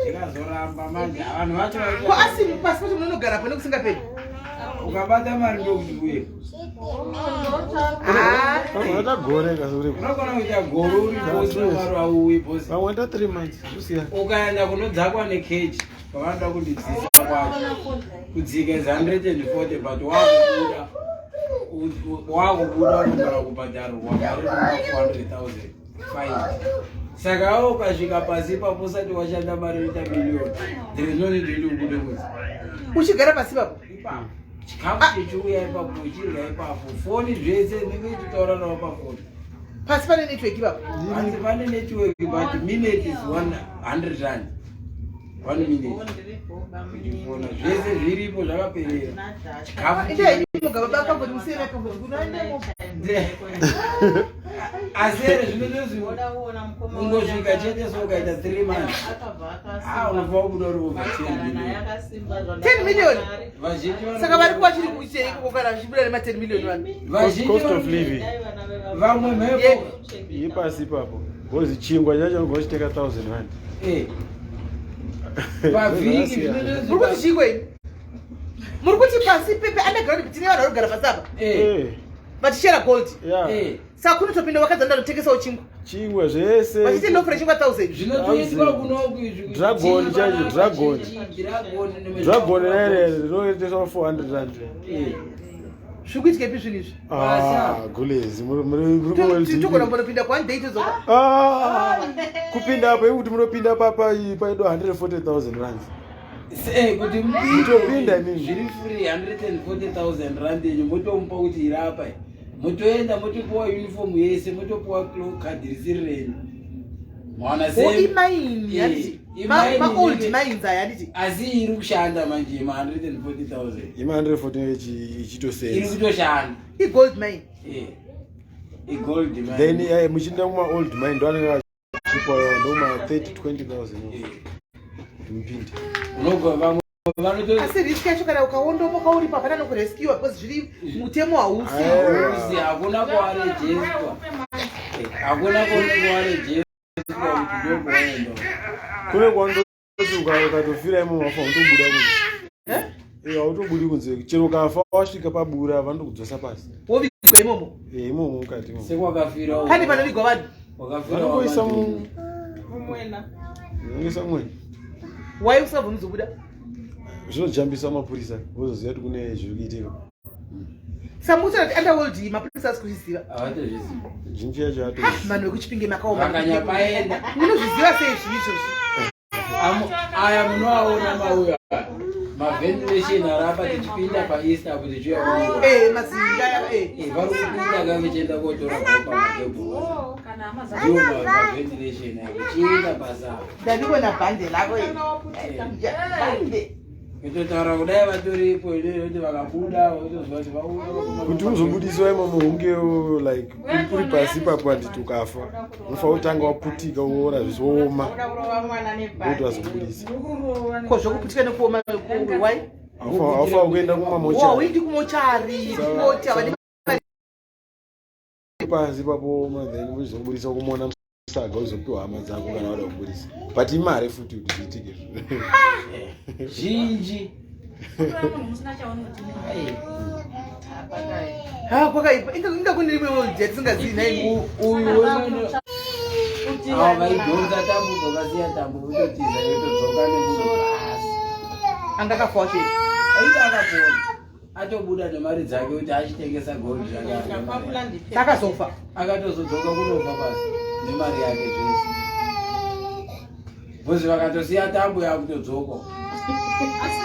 Zvikazoramba manje vanhu vacho Ko asi pasi pacho munonogara pane kusingaperi? Ukabata mari ndokuti uye. Ah. Vamwe vata gore kasi uri. Unogona kuita gore uripo usina mari, auyi bosi. Vamwe vata 3 months kusiyana. Ukaenda kunodzakwa nekeji pavanoda kundidzisa kwacho kudzika is 140 but wakubuda wakubuda unogara kubhadharwa mari 400,000 fine. Saka awo ukasvika pasi ipapo usati washanda mari inoita miliyoni, there is no need kuti ubude kunze. Uchigara pasi papo? Ipapo. Chikafu chichiuya ipapo, uchirya ipapo, foni zvese ndinge ichitaura navo pafoni. Pasi pane network ipapo? Pasi pane network, but minute is 100 rand, one minute uchifona. Zvese zviripo, zvakaperera, chikafu. Inde mugaba bakangoti musiyene kangoti kunoendemo. Asi ere zvinotozi kungosvika chete, so ukaita 3 months, ah, unobva wabuda uri over 10 million. 10 million? Vazhinji Saka vari kuva chiri kuitei ikoko kana vachibuda nema 10 million vanhu? Vazhinji Cost of living. Vamwe mhepo. Ipasi ipapo, because chingwa chacho unobva uchitenga 1000 rand. Pavhiki. Muri kuti chingwa ini? Muri kuti pasi pepe underground tine vanhu vari kugara pasi apa vachichera gold? Yeah. Saka kunotopinda vakadzi vanoda chingwa? Chingwa zvese. Vachiti loaf rechingwa 1000. Zvinotoitwa kunoku izvi. Dragon chacho, dragon. Dragon. Dragon rere rinoiteswa 400 rand. Zviri kuitikepi zvinhu izvi? Ah, gulezi, muri Togona kumbonopinda one day todzoka. Ah, kupinda apo ikuti munopinda papa paido 140,000 rands. Kuti Mutopinda imimi. Zviri free, 140,000 rand yenyu motomupa kuti irapa, motoenda, motopiwa uniform yese, motopiwa card risiri renyu, maona? O, imine handiti? Imine. Maold mines aya, handiti? Asi iri kushanda manje ma 140,000. Ima 140 Iri ichitosenza. kutoshanda. Igold mine. Igold mine. Then muchienda kuma old mine ndo anenge achipa ndoma 30 20,000 mupinde. Unogwa vamwe vanoto Asi risk yacho, kana ukaondomoka uripo, hapana nokurescuwa because zviri mutemo hausi. Aiwa. Usi hakuna kwawarejestwa, hakuna kwaunenge warejestwa kuti ndokwaenda. Kune kwandoti ukatofira imo mafa unotobuda kunze. Hautobudi kunze, chero ukafa wasvika pabura vanotokudzosa pasi. Wovigwa imomo? Imomo mukati imomo. Sekwakafira Pane panovigwa vanhu? wakafira. Vanongoisa Mumwena. Vanongoisa mwena. Wai usingabvumidzwi kubuda? Zvinojambisa mapurisa, vozoziva kuti kune zviri kuitika. Samutsira kuti underworld iyi mapurisa asi kuzviziva? Havatozviziva. Zhinji yacho ato Vanhu vekuChipinge makaoma. Vakanyapaenda. Munozviziva sei zvinhu izvozvi? Aya munoaona mauya maventilation arapa tichipinda paEaster apo tichiuya kuno. Mazinga aya. Vari kupinda ka vechienda kotora gopa makebhura. Kana hama Ndiwo maventilation aya uchienda pasa. Ndandikuona bhande lako iri. Ya, bhande. Kutotaura kudai vatoripo inoyo kuti vakabuda votoziva kuti vauya Kuti uzobudiswa imomo hunge like uri pasi ipapo, handiti? Ukafa unofanira kutanga waputika, woora zvese, wooma, Uda kurova mwana kuti nebhande. wazobudisa. Ko zvokuputika nekuoma, wai? Haufanira kuenda kumamochari. Wauindi kumochari kota vane Pasi ipapo wooma, then uzobudisa kumona musaga, uzopiwa hama dzako kana wada kubudisa, but imari futi kuti zviitike. Zhinji. Munhu musina chaunoti. Ha, kwakaipa. Inga kune rimwe world yatisingazivi nai. Uyu wemene ava vaidhonza tambo, vavasiya tambo, vototiza, yotodzoka nemunhu pasi. Anga akafa wacho? Aita akapona, atobuda nemari dzake kuti achitengesa gold zvake. Takazofa? Akatozodzoka kunofa pasi nemari yake zvese, bhozi vakatosiya tambo yakutodzoka. Asi